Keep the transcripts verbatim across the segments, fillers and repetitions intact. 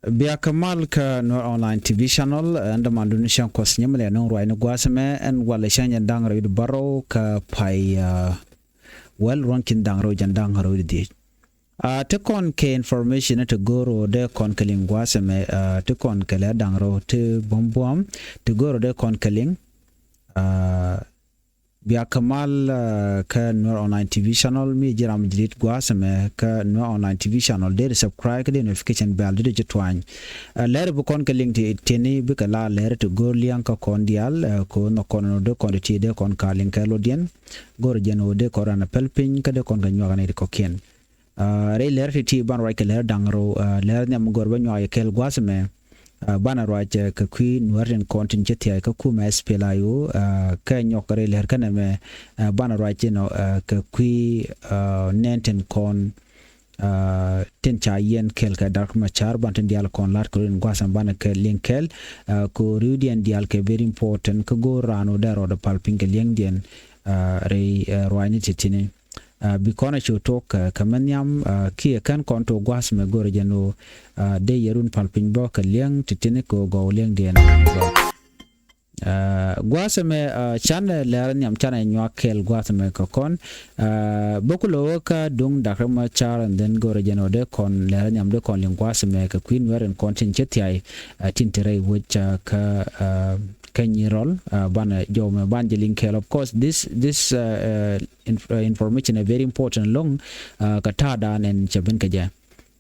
Bia kɛ mal kä Nuer Online T V channel, ɛn däman duni cäŋ kuɔth nyɛmɛ lɛ nöŋ ruacni gua̱a̱th ɛmɛ, ɛn walɛ cäŋ jɛn da̱ŋ rɛw wi̱cdɛ bärɔw kä pay, ah, well, ruɔ̱n ki̱n da̱ŋ rɛw jɛn da̱ŋ rɛw wi̱cdɛ dhieec. Ah, ti kɔn kɛ information ti go̱o̱r ɣöö dee kɔn kɛ liŋ gua̱a̱th ɛmɛ, ah, ti kɔn kɛ lɛ da̱ŋ rɛw ti buɔ̱m buɔ̱m, ti go̱o̱r ɣöö dee kɔn kɛ liŋ. Ah, Bia kɛ mal, ah, kä Nuer Online T V channel, mi ji̱ ram ji̱ dit gua̱a̱th ɛmɛ kä Nuer Online T V channel, dee di subscribe kä dee notification bell dee di ci tuany. Ah, lɛr bi kɔn kɛ liŋ ti tieni bikɛ la lɛr ti go̱o̱r liɛŋ kä kɔn diaal, ah, ko nhɔk kɔn nɔ dee kɔn ti ti dee kɔn ka liŋ kɛ lotdiɛn. Go̱o̱r jɛn ɣöö dee kɔn ran a päl piny kä dee kɔn kɛ nyuak ni ti kɔkiɛn. Ah, rɛy lɛr ti ti ban ruac kɛ lɛr da̱ŋ rɛw, ah, lɛr nhiam go̱o̱r bä nyuak yɛ kɛɛl gua̱a̱th ɛmɛ. Ah, banɛ ruac, eh, kɛ kui̱ Nuäär tin kɔn tin cä thia̱a̱c kä kumɛ S P L I O, ah, kɛ nyɔk rɛy lɛr kɛnɛ mɛ, ah, banɛ ruac inɔ, ah, kɛ kui̱, ah, nɛn tin kɔn, ah, tin ca yiɛn kɛɛl kɛ Dak Macar ban tin diaal kɔn la̱t kɛ rin gua̱a̱th ɛmɛ banɛ kɛ liŋ kɛɛl, ah, kɛ riwdiɛn diaal kɛ very important kä go̱o̱r raan wä dee rɔɔdɛ pal piny kɛ liɛŋdiɛn, ah, rɛy, eh, ruacni ti tini. Ah, bi kɔn a cu tok, ah, kɛ mɛ nhiam, ah, kiɛ kɛn kɔn tok gua̱a̱th mɛ go̱rɛ jɛn ɣöö, ah, dee yɛ run pal piny bä kɛ liɛŋ ti tini kɛ ɣöö gɔw liɛŋdiɛn. Ah, gua̱a̱th mɛ, ah, canɛ lɛr nhiam canɛ nyuak kɛɛl gua̱a̱th mɛ kɛ kɔn. Ah, bä kulɛ wä kä duŋ Dak Macar and then go̱rɛ jɛn ɣöö dee kɔn lɛr nhiam dee kɔn liŋ gua̱a̱th mɛ kɛ kui̱ Nuäär in kɔn tin cä thia̱a̱c, ah, tin te rɛy wec, ah, kä, ah, kä Nyirol, ah, banɛ jɔw mɛ ban jɛ liŋ kɛɛl. Of course, this, this, ah, ah, inf-, uh, information a very important loŋ, uh, kɛ ta̱a̱ da̱a̱n ɛn cɛ ben kɛ jɛ.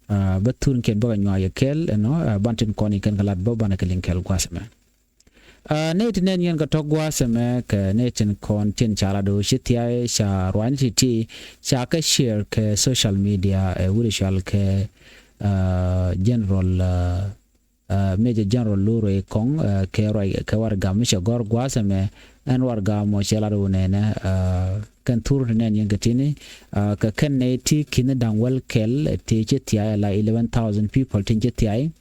Uh, bä thurkiɛn bä kɛ nyuak yɛ kɛɛl ɛnɔ, uh, ban tin kɔn ikɛn kɛ lat bä banɛ kɛ liŋ kɛɛl gua̱a̱th ɛmɛ. Uh, nɛy ti nɛn yɛn kɛ tɔ̱ gua̱a̱th ɛmɛ kɛ nɛy tin kɔn tin ca lat do̱ ci thia̱a̱c ca ruany ti ti ca kɛ share kɛ social media, uh, wi̱r cual kɛ, uh, General, uh, uh, Major General Lurey Kɔŋ, uh, kɛ ruac kɛ warɛgak mi cɛ gɔ̱r gua̱a̱th ɛmɛ, ɛn warɛgak mɔ cɛ lat wä nɛnɛ, uh, kɛn thur ti nɛn yɛn kɛ tini, uh, kɛ kɛn nɛy ti ki̱n da̱ŋ wäl kɛl ti ci thia̱a̱c la eleven thousand people tin ci thia̱a̱c.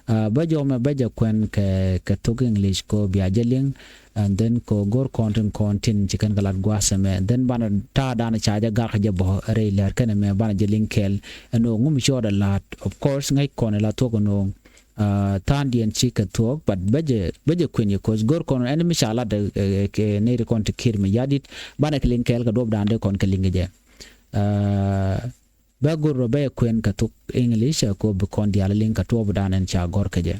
Uh, bä jɔmɛ bä jɛ kuɛn kɛ, kɛ thok English ko bia jɛ liŋ, and then ko go̱r kɔn tin kɔn tin ci kɛn kɛ lat gua̱a̱th ɛmɛ, and then banɛ ta̱a̱ danɛ ca jɛ gak jɛ bɔ rɛy lɛr kɛn ɛmɛ banɛ jɛ liŋ kɛl, ɛn ɣöö ŋum cɔɔdɛ la̱a̱t. Of course ŋäc kɔn ɛ la thuɔ̱k ɛn ɣöö, ah, tha̱a̱ŋdiɛn ci kɛ thuɔ̱k, but bä jɛ, bä jɛ kuën yɛ ko̱c go̱r kɔn ɛn mi ca lat, eh, eh, kɛ nɛy ti kɔn ti Kiir Mayardit, banɛ kɛ liŋ kɛɛl kɛ duɔ̱pdan dee kɔn kɛ liŋ kɛ jɛ. Ah, bä go̱r rɔ bä jɛ kuën kɛ thok English, eh, ko bi kɔn diaal liŋ kɛ duɔ̱pdan ɛn ca gɔ̱r kɛ jɛ.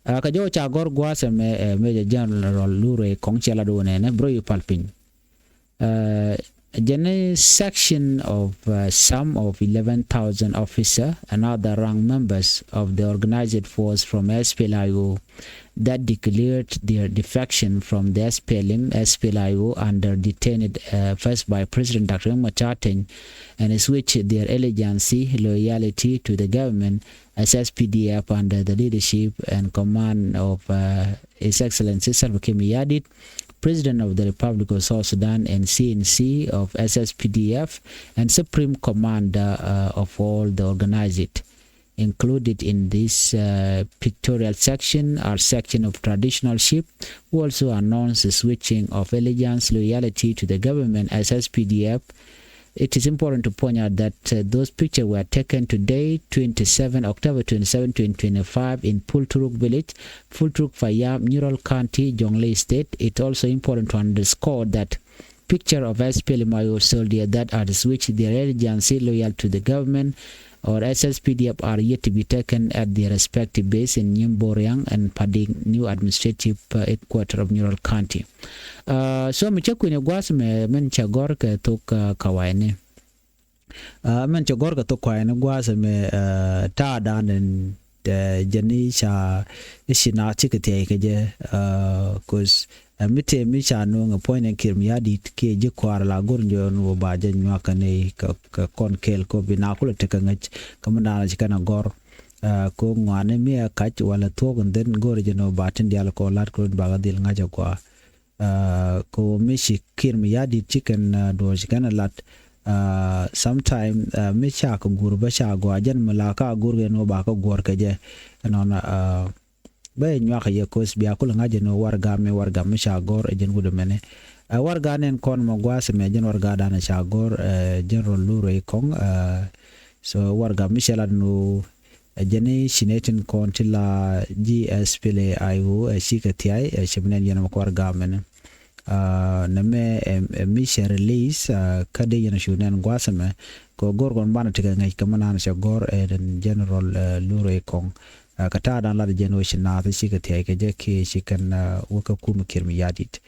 Ah, kɛ jɔw ca gɔ̱r gua̱a̱th ɛmɛ, eh, Major General Lurey Kɔŋ cɛ lat wä nɛnɛ, bro, yi pal piny. Uh, jɛn ɛ section of, uh, some of eleven thousand officer and other rank members of the organized force from S P L I O that declared their defection from the S P L M, S P L I O under detained, uh, first by President Doctor Riek Machar Teny and switch their allegiance, loyalty to the government as S P D F under the leadership and command of, uh, His Excellency Salva Kiir Mayardit, President of the Republic of South Sudan and C N C of S S P D F and Supreme Commander, uh, of all the organized. Included in this, uh, pictorial section are section of traditional chief who also announced the switching of allegiance, loyalty to the government as S P D F. It is important to point out that, uh, those pictures were taken today, twenty-seven October twenty-seven, twenty twenty-five, in Pultruk village, Pultruk Payam, Nyirol County, Jonglei State. It's also important to underscore that picture of S P L M I O soldiers that are switch their allegiance loyal to the government or S S P D F are yet to be taken at their respective base in Nyimboryang and Pading, new administrative, uh, headquarter of Nyirol County. Uh, so mi cä kui̱n ɛ gua̱a̱th mɛ mɛn cɛ gɔ̱r kɛ thok, uh, kawayni. Uh, mɛn cɛ gɔ̱r kɛ thok kawayni gua̱a̱th mɛ, uh, ta̱a̱ da̱a̱n ɛn, uh, jɛn i̱ ca i̱ ci naath cikɛ thiɛc kɛ jɛ, uh, 'cause, uh, mi tëë mi ca nööŋ ɛ puɔ̱ny ɛn Kiir Mayardit kiɛ ji̱ kɔaar la go̱r jɔɔn wä ba jɛ nyuak kɛ nɛy kɛ, kɛ kɔn kɛɛl kɛ bi naath kulɛ tekɛ ŋäc kɛ mi da̱a̱n ci kɛn a gɔ̱r. Uh, kɛ ŋuani mi ɛ kac walɛ thuɔ̱k ɛn dhɛn go̱r jɛ nɔ ba tin diaal kɔn la̱t kɛ run bakɛ dhil ŋa̱c ɛ gɔaa. Uh, kɛ ɣöö mi ci Kiir Mayardit ci kɛn, uh, duɔ̱ɔ̱r ci kɛn ɛ lat. Uh, sometime, uh, mi ca kɛ guur bä ca gɔaa jɛn mi la ka guur kɛ ni wä ba kɛ guɔ̱r kɛ jɛ. Ɛnɔn, uh, bä nyuak yɛ ko̱th bia kulɛ ŋa̱c jɛ ni wä warɛgak mi warɛgak mi ca gɔ̱r ɛ jɛn wut ɛmɛni. Uh, warɛgak ni ɛn kɔn mɔ gua̱a̱th ɛmɛ jɛn warɛgak dan ɛ ca gɔ̱r, uh, General Lurey Kɔŋ, uh, so warɛgak mi cɛ lat ni wä Ɛ jɛn i̱ ci nɛy tin kɔn ti la ji̱ S P L A I O ɛ cikɛ thiay ɛ cɛ bi nɛn yɛn ɛmɛ kɛ warɛga mɛni. Nɛmɛ ɛ mi cɛ release kä dee yɛn cu nɛn gua̱a̱th ɛmɛ. Kɛ go̱r kɔn banɛ tekɛ ŋäc kɛ mi naan cɛ gɔ̱r ɛ den General Lurey Kɔŋ. Kɛ ta̱a̱ dan lat jɛn wä ci naath cikɛ thiay kɛ jɛ kiɛ ci kɛn wä kä kumɛ Kiir Mayardit.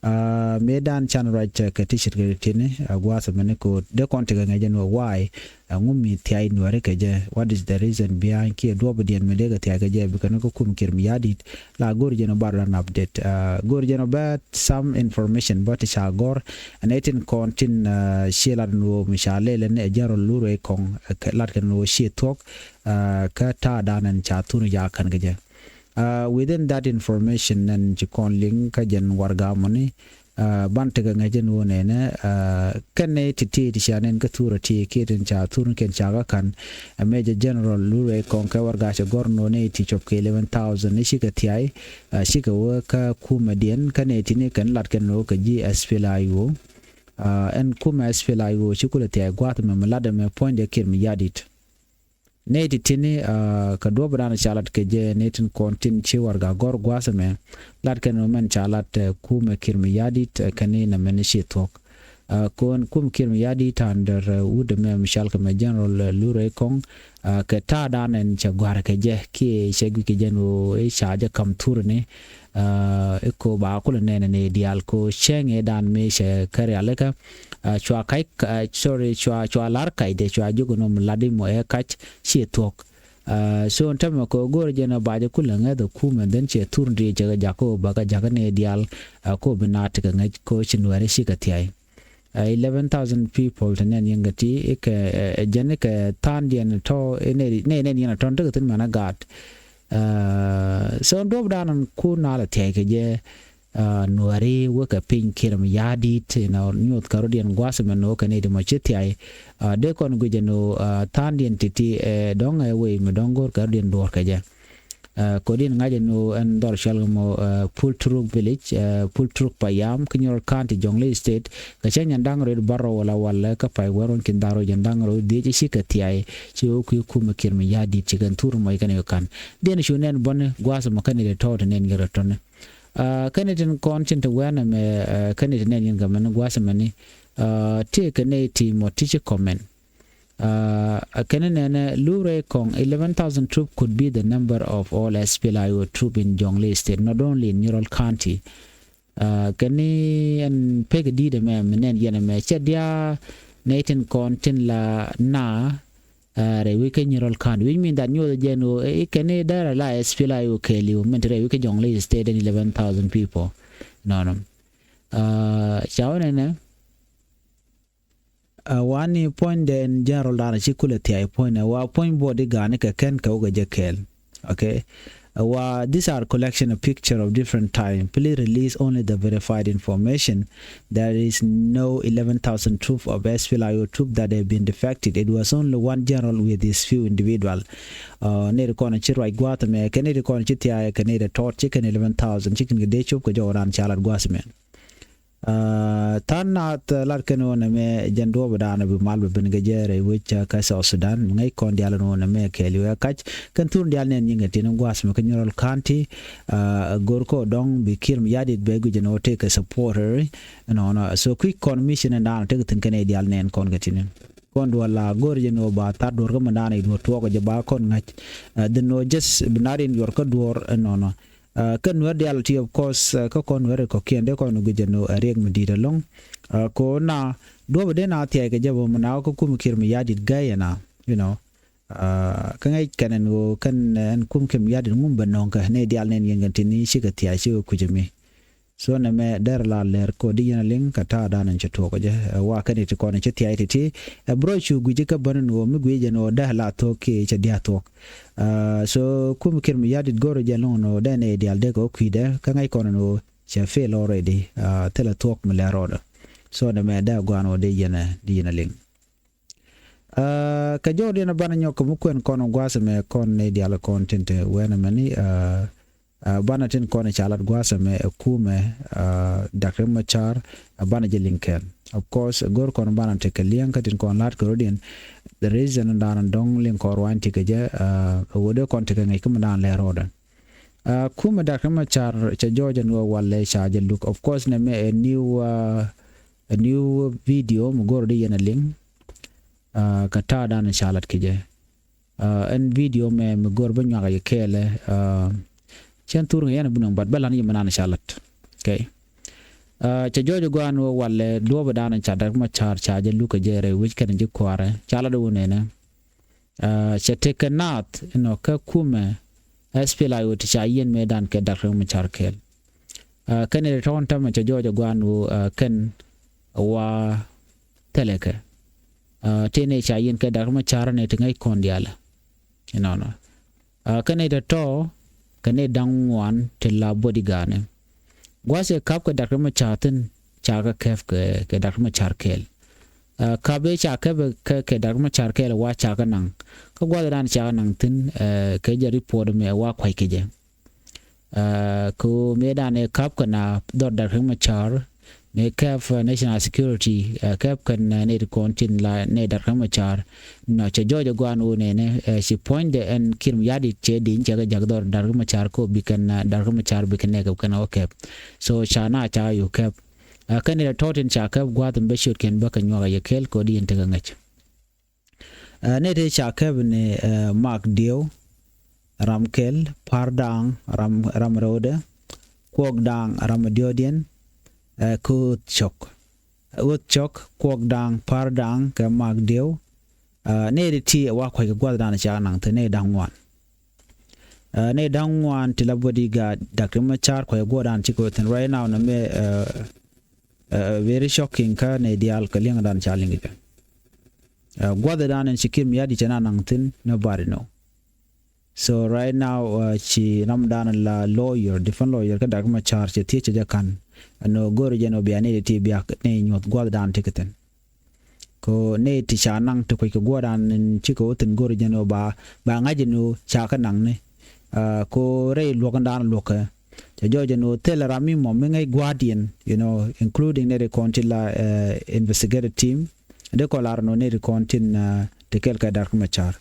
Mëë dan can ruac kɛ ti ce̱tkɛ tini gua̱a̱th ɛmɛni kɛ dee kɔn tekɛ ŋäc jɛn wä why. Ɛŋu mi thiay Nuäri kɛ jɛ? What is the reason behind kiɛ duɔpdiɛn mi dee kɛ thiay kɛ jɛ? Bikɛ ni kä kumɛ Kiir Mayardit la go̱r jɛn ɔ bar dan update. Go̱r jɛn ɔ bɛ some information bä ti ca gɔ̱r. Ɛn ɛ tin kɔn tin ciɛ lat ni wä mi ca lɛl ɛn ɛ General Lurey Kɔŋ lat kɛn ni wä ciɛ thuɔ̱k. Kä ta̱a̱ dan ɛn ca thun ja kän kɛ jɛ. Within that information ɛn ci kɔn liŋ kä jɛn warɛga mɔni. Ban tekɛ ŋäc jɛn wä nɛnɛ kɛn nɛ ti ti ti cia nɛn kä thurɛ ti kiɛ tin ca thur kɛn ca kä ka̱n. Ɛ Major General Lurey Kɔŋ kɛ warɛga cɛ gɔ̱r nɔ nɛ ti cop kɛ eleven thousand ni cikɛ thiay. Cikɛ wä kä kumɛ diɛn kä nɛ ti ni kɛn lat kɛn wä kɛ ji̱ S P L A I O. Ɛn kumɛ S P L A I O ci kulɛ thiay gua̱a̱th mɛ mi lat ɛmɛ puɔ̱nydɛ Kiir Mayardit. Nɛy ti tini kɛ duɔ̱p dan ca lat kɛ jɛ nɛy tin kɔn tin ci warɛga gɔ̱r gua̱a̱th ɛmɛ. Lat kɛn mɛn ca lat kumɛ Kiir Mayardit kɛn ni nɛ mɛn ci thuɔ̱k. Kɔn kumɛ Kiir Mayardit under wut ɛmɛ mi cal kɛ mɛ General Lurey Kɔŋ. Kɛ ta̱a̱ dan ɛn cɛ gua̱r kɛ jɛ kiɛ cɛ guic kɛ jɛn ɣöö i̱ ca jɛ ka̱m thurni. Iko ba kulɛ nɛnɛ ni diaal ko cɛŋ ɛ dan mi cɛ kɛ rialikä. Cua kac, sorry, cua, cua lar kacdɛ cua jok nɔ mi lat imɔ ɛ kac ciɛ thuɔ̱k. So ɛn tämɛ kɛ go̱r jɛn ɔ ba jɛ kulɛ ŋäth ɛ kumɛ dhen ciɛ thur ti cɛ kɛ jak ko ba kɛ jak ni diaal. Ko bi na tekɛ ŋäc ko ci Nuäri cikɛ thiay. Eleven thousand people te nɛn yɛn kɛ ti ikɛ jɛn ikɛ tha̱a̱n diɛn tɔ nɛ nɛn yɛn tɔn tekɛ thin mɛn a gaat. So duɔp dan ku na lɛ thiay kɛ jɛ. Nuäri wekɛ piny Kiir Mayardit inɔ nyuɔth kɛ rɔ diɛn gua̱a̱th mɛn nɔ kɛ ni ti mɔ ci thiay. Dee kɔn guic ɛn nɔ tha̱a̱n diɛn ti ti dɔ̱ŋ ɛ wei mi dɔ̱ŋ go̱r kɛ rɔ diɛn duɔ̱ɔ̱r kɛ jɛ. Kodi in ŋa̱c ɛn ɣöö ɛn dhɔr cɔal kɛ mɔ Pultruk Village, Pultruk Payam, kä Nyirol County, Jonglei State. Kɛ cä nyɛn da̱ŋ rɛw bärɔw wala walɛ kä pay wärun kin dha̱r rɛw jɛn da̱ŋ rɛw dhiec ci kɛ thiay ci ɣöö kui̱ kumɛ Kiir Mayardit ci kɛn thur mɔc kɛn yɛ ka̱n. Diɛn cu nɛn bäni gua̱a̱th ɛmɔ kɛn i̱ tɔ̱ te nɛn yɛn rɛ tɔ̱ni. Kɛn i̱ tin kɔn tin te wɛn ɛmɛ kɛn i̱ te nɛn yɛn kɛ mɛni gua̱a̱th ɛmɛni. Tëëkɛ nɛy ti mɔ ti ci comment. Ɛ kɛn nɛnɛ Lurey Kɔŋ, eleven thousand troop could be the number of all S P L A I O troop in Jonglei State, not only in Nyirol County. Kɛn ni ɛn pek di̱i̱t ɛmɛ mi nɛn yɛn ɛmɛ cɛ dia nɛy tin kɔn tin la na rɛy wec kä Nyirol County, which mean that nyuɔth jɛn ɣöö kɛn ni dara la S P L A I O kɛɛliw min te rɛy wec kä Jonglei State ɛn eleven thousand people. Nɔnɔ ca wä nɛnɛ. Ɛ wa ni puɔ̱nydɛ in general danɔ ci kulɛ thiay puɔ̱nydɛ wa puɔ̱ny buɔt i̱ ga̱a̱ni kɛ kɛn kɛ wä kɛ jɛ kɛɛl. Okay. Ɛ wa these are collection of picture of different time. Please release only the verified information. There is no eleven thousand troop of S P L A I O troop that have been defected. It was only one general with his few individual. Nɛy ti kɔn ci ruac gua̱a̱th ɛmɛ kɛ nɛy ti kɔn ci thiay kɛ nɛy ti tɔɔt ci kɛn eleven thousand ci kɛn kɛ dee cop kɛ jɔw raan ca lat gua̱a̱th ɛmɛ. Tha̱a̱ŋ nath lat kɛn ɣöö nɛmɛ jɛn duɔ̱ɔ̱p daanɔ bi mal bɛ ben kɛ jɛ rɛy wec kä South Sudan mi ŋäc kɔn diaal ɛn ɣöö nɛmɛ kɛɛliw ɛ kac kɛn thur diaal nɛn nyiŋ kɛ tin gua̱a̱th mi kä Nyirol County. Go̱r kä dɔ̱ŋ bi Kiir Mayardit bɛ guic ɛn ɣöö tëëkɛ supporter ɛnɔnɔ. So kui̱c kɔn mission ɛn daanɔ tëëkɛ thi̱n kɛn ɛ diaal nɛn kɔn kɛ tin kɔn duɔl la go̱r jɛn ɣöö ba tha̱a̱ŋ duɔ̱ɔ̱r kä mi daanɔ i̱ duɔ̱ɔ̱r tuɔɔk ɛ jɛ ba kɔn ŋa̱c. Dhin ɣöö just bi nar in yuɔr kä duɔ̱ɔ̱r ɛnɔnɔ. Kä nuɛr diaal ti of course kä kɔn nuɛr kɔkiɛn dee kɔn guic ɛn ɣöö ɛ riɛk mi di̱i̱t ɛlɔ̱ŋ. Ko na duɔ̱pɛ dee na thiac kɛ jɛ bä mi na wä kä kum Kiir Mayardit gäi ɛna, you know. Kä ŋäc kɛn ɛn ɣöö kɛn ɛn kum Kiir Mayardit ŋum bɛ nɔ̱ŋ kɛ ni diaal nɛn yɛn kɛn tin ni cikɛ thiac cikɛ kui̱c ɛmi. So nɛmɛ dɛr la lɛr ko di yɛn a liŋ kɛ ta̱a̱ da̱a̱n ɛn cɛ tuɔɔk kɛ jɛ ɛ wa kɛn iti kɔn in cɛ thiac titi. Ɛ bro cu guic kä bän ɛn ɣöö mi guic ɛn ɣöö dee la thuɔ̱k kiɛ cɛ dia̱a̱ thuɔ̱k. So kum Kiir Mayardit go̱r jɛ lo̱ŋ ɛn ɣöö dee nɛ diaal dee kɛ wä kui̱dɛ kä ŋäc kɔn ɛn ɣöö cɛ fail already. Thilɛ thuɔ̱k mi lɛ rɔɔdɛ. So nɛmɛ dee gua̱a̱n ɣöö dee yɛn ɛ di yɛn ɛ liŋ. Kɛ jɔw diɛn ɛ banɛ nyɔk kɛ mi kuɛn kɔn ɛ gua̱a̱th ɛmɛ kɔn nɛ diaal kɔn tin te wɛn ɛmɛni. Banɛ tin kɔn ca lat gua̱a̱th ɛmɛ ɛ kumɛ Dak Riek Machar, banɛ jɛ liŋ kɛɛl. Of course go̱r kɔn banɛ tekɛ liɛŋ kä tin kɔn la̱t kɛ rɔ̱diɛn. The reason dan dɔ̱ŋ liŋ kɔn ruany tekɛ jɛ ɛ ɣöö dee kɔn tekɛ ŋäc kä mi dan lɛ rɔɔdɛ. Kumɛ Dak Riek Machar cɛ jɔɔc ɛn ɣöö walɛ ca jɛ luk. Of course nɛmɛ ɛ new, ɛ new video mi go̱r di yɛn ɛ liŋ. Kɛ ta̱a̱ dan ca lat kɛ jɛ. Ɛn video mɛ mi go̱r bä nyuak yɛ kɛɛlɛ. Cɛn thur ŋɛ yɛn bi nɔŋ bat bä lan yɛ mi nan ca lat. Okay. Cɛ jɔɔc guan wä walɛ duɔbɛ dan ca Dak Machar ca jɛ lukɛ jɛ rɛy wi̱c kɛn ji̱ kuarɛ ca lat wä nɛnɛ. Cɛ tekɛ naath inɔ kä kumɛ S P L A I O ti ca yiɛn mëë dan kɛ Dak Riek Machar kɛɛl. Kɛn i̱ tɔ̱ɔ̱n tämɛ cɛ jɔɔc guan wä kɛn wa thilɛ kɛ. Tëë nɛy ca yiɛn kɛ Dak Machar nɛy ti ŋäc kɔn diaalɛ. Inɔnɔ kɛn nɛy tɔ̱tɔ̱ kɛn nɛy da̱ŋ ŋuan ti la bodyguard ni. Gua̱th ëë ka̱p kɛ Dak Machar thi̱n ca kɛ kɛp kɛ Dak Machar kɛɛl. Ka̱p ëë ca kɛp kɛ Dak Machar kɛɛl wa ca kɛ naŋ. Kä gua̱th ëëdan ca kɛ naŋ thi̱n kɛ jɛ report mɛ wa kua̱c kɛ jɛ. Kɛ ɣöö mëë dan ëë ka̱p kɛ na dhɔr Dak Riek Machar mëë kɛp national security kɛp kɛn nɛy ti kɔn tin la nɛy Dak Riek Machar. Nɔ cɛ jɔɔc ɛ guan ɣöö nɛnɛ ci puɔ̱nydɛ ɛn Kiir Mayardit cɛ di̱ny cɛ kɛ ja̱k dhɔr Dak Riek Machar kɛ ɣöö bi kɛn Dak Riek Machar bi kɛn nɛɛkɛ kɛn ɣä kɛp. So ca na ca yuk kɛp. Kɛn nɛy tɔ̱ tin ca kɛp gua̱a̱th in bä ciötkiɛn bä kɛ nyuak a yɛ kɛl kɛ ɣöö di yɛn tekɛ ŋäc. Nɛy ti ca kɛp ni Mak Dieu, ram kɛl, Par Daŋ, ram rɛwdɛ, Kuɔk Daŋ, ram diɔ̱ɔ̱diɛn, kä Ɣöth Cɔk. Ɣöth Cɔk, Kuɔk Daŋ, Par Daŋ kɛ Mak Dieu. Nɛy ti ti wa kua̱c kɛ gua̱th dan ca naŋ thi̱n nɛy da̱ŋ ŋuan. Nɛy da̱ŋ ŋuan ti la bodyguard Dak Riek Machar kua̱c kɛ gua̱th dan ci kɛ wä thi̱n right now nɛ mɛ. Very shocking kä nɛy diaal kɛ liɛŋ dan ca liŋ kɛ. Gua̱th dan in ci Kiir Mayardit cɛ na naŋ thi̱n, nobody know. So right now ci ram dan la lawyer, defense lawyer kä Dak Machar cɛ thiec cɛ jɛ ka̱n. Ɛn ɣöö go̱o̱ri jɛn ɣöö bia nɛy ti bia nɛy nyuɔ̱th gua̱th dan ti kɛ thi̱n. Kɛ ɣöö nɛy ti ca naŋ ti kuec kɛ gua̱th dan in ci kɛ wä thi̱n go̱o̱ri jɛn ɣöö ba ba ŋa̱c jɛn ɣöö ca kɛ naŋ ni. Kɛ ɣöö rɛy luɔ̱k dan luɔ̱kɛ cɛ jɔɔc jɛn ɣöö thilɛ ram mi mɔ mi ŋäc gua̱a̱th yɛn, you know, including nɛy ti kɔn ti la investigative team. Dee kɔn lar nɔ nɛy ti kɔn tin ti kɛl kɛ Dak Machar.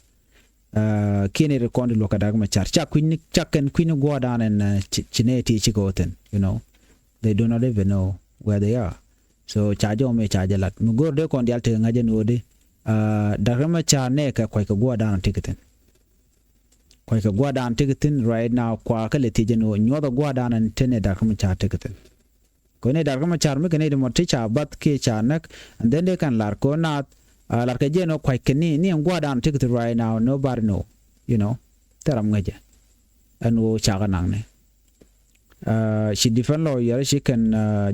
Kiɛ nɛy ti kɔn ti luɔ̱k kɛ Dak Machar ca kui̱ny, ca kɛn kui̱ny gua̱a̱th dan ɛn ci nɛy ti ci kɛ wä thi̱n, you know, they do not even know where they are. So ca jɔw mi ca jɛ lat mi go̱o̱r dee kɔn diaal tekɛ ŋa̱c jɛn ɣöö di Dak Machar nɛɛkɛ kua̱c kɛ gua̱a̱th dan ti kɛ thi̱n. Kua̱c kɛ gua̱a̱th dan ti kɛ thi̱n right now kua kä lɛ thiec jɛn ɣöö nyuɔ̱th ɛ gua̱a̱th dan ɛn te nɛy Dak Machar ti kɛ thi̱n. Kɛ ɣöö nɛy Dak Machar mi kɛ nɛy ti mɔ ti ca bath kiɛ ca näk, and then dee kɛn lar kɛ ɣöö naath lar kɛ jɛn ɣöö kua̱c kɛ ni ni ɛn gua̱a̱th dan ti kɛ thi̱n right now, nobody know, you know, thil ram ŋäcɛ ɛn ɣöö ca kɛ naŋ ni. Ci defense lawyer ci kɛn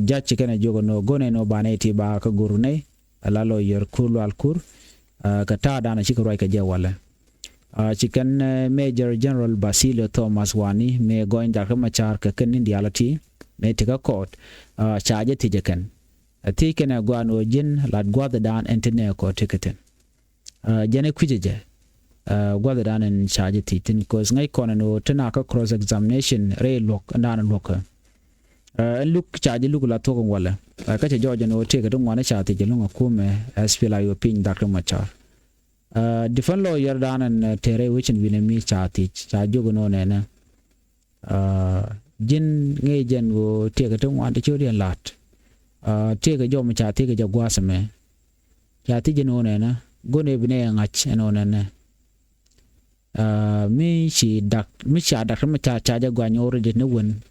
judge ci kɛn ɛ jiök ɛn ɣöö go̱n ɛn ɣöö ba nɛy ti ba kä go̱r nɛy. Ala lawyer Kur Lual Kur kɛ ta̱a̱ dan ci kɛ ruac kɛ jɛ walɛ. Ci kɛn Major General Basilio Thomas Wani mëë gɔny Dak Machar kɛ kɛn ni diaal a ti mëë ti kä court. Ca jɛ thiec ɛ kɛn, thiec kɛn ɛ gua̱a̱n ɣöö ji̱n lat gua̱a̱th dan ɛn ti nɛɛkɔ ti kɛ thi̱n. Jɛn ɛ kui̱c ɛ jɛ gua̱a̱th dan ɛn ca jɛ thiec thi̱n, 'cause ŋäc kɔn ɛn ɣöö ti na kä cross examination rɛy luɔ̱k ɛn dan luɔ̱kä. Ɛn luk ca jɛ luk la thuɔ̱k ɛn walɛ kä cɛ jɔɔc ɛn ɣöö tëëkɛ ti ŋuan ca thiec ɛlɔ̱ŋ ɛ kumɛ S P L A I O piny Dak Machar. Defense lawyer dan ɛn tëë rɛy wecin wi̱nɛ mi ca thiec ca jiök ɛn ɣöö nɛnɛ ji̱n ŋäc jɛn ɣöö tëëkɛ ti ŋuan ti ciötdiɛn la̱t. Tëëkɛ jɔw mi ca thiec kɛ jɛ gua̱a̱th ɛmɛ ca thiec ɛn ɣöö nɛnɛ go̱n ɛ bi nɛy ɛ ŋa̱c ɛn ɣöö nɛnɛ. Mi ci dak mi ca dak mi ca ca jɛ guany already ni wen.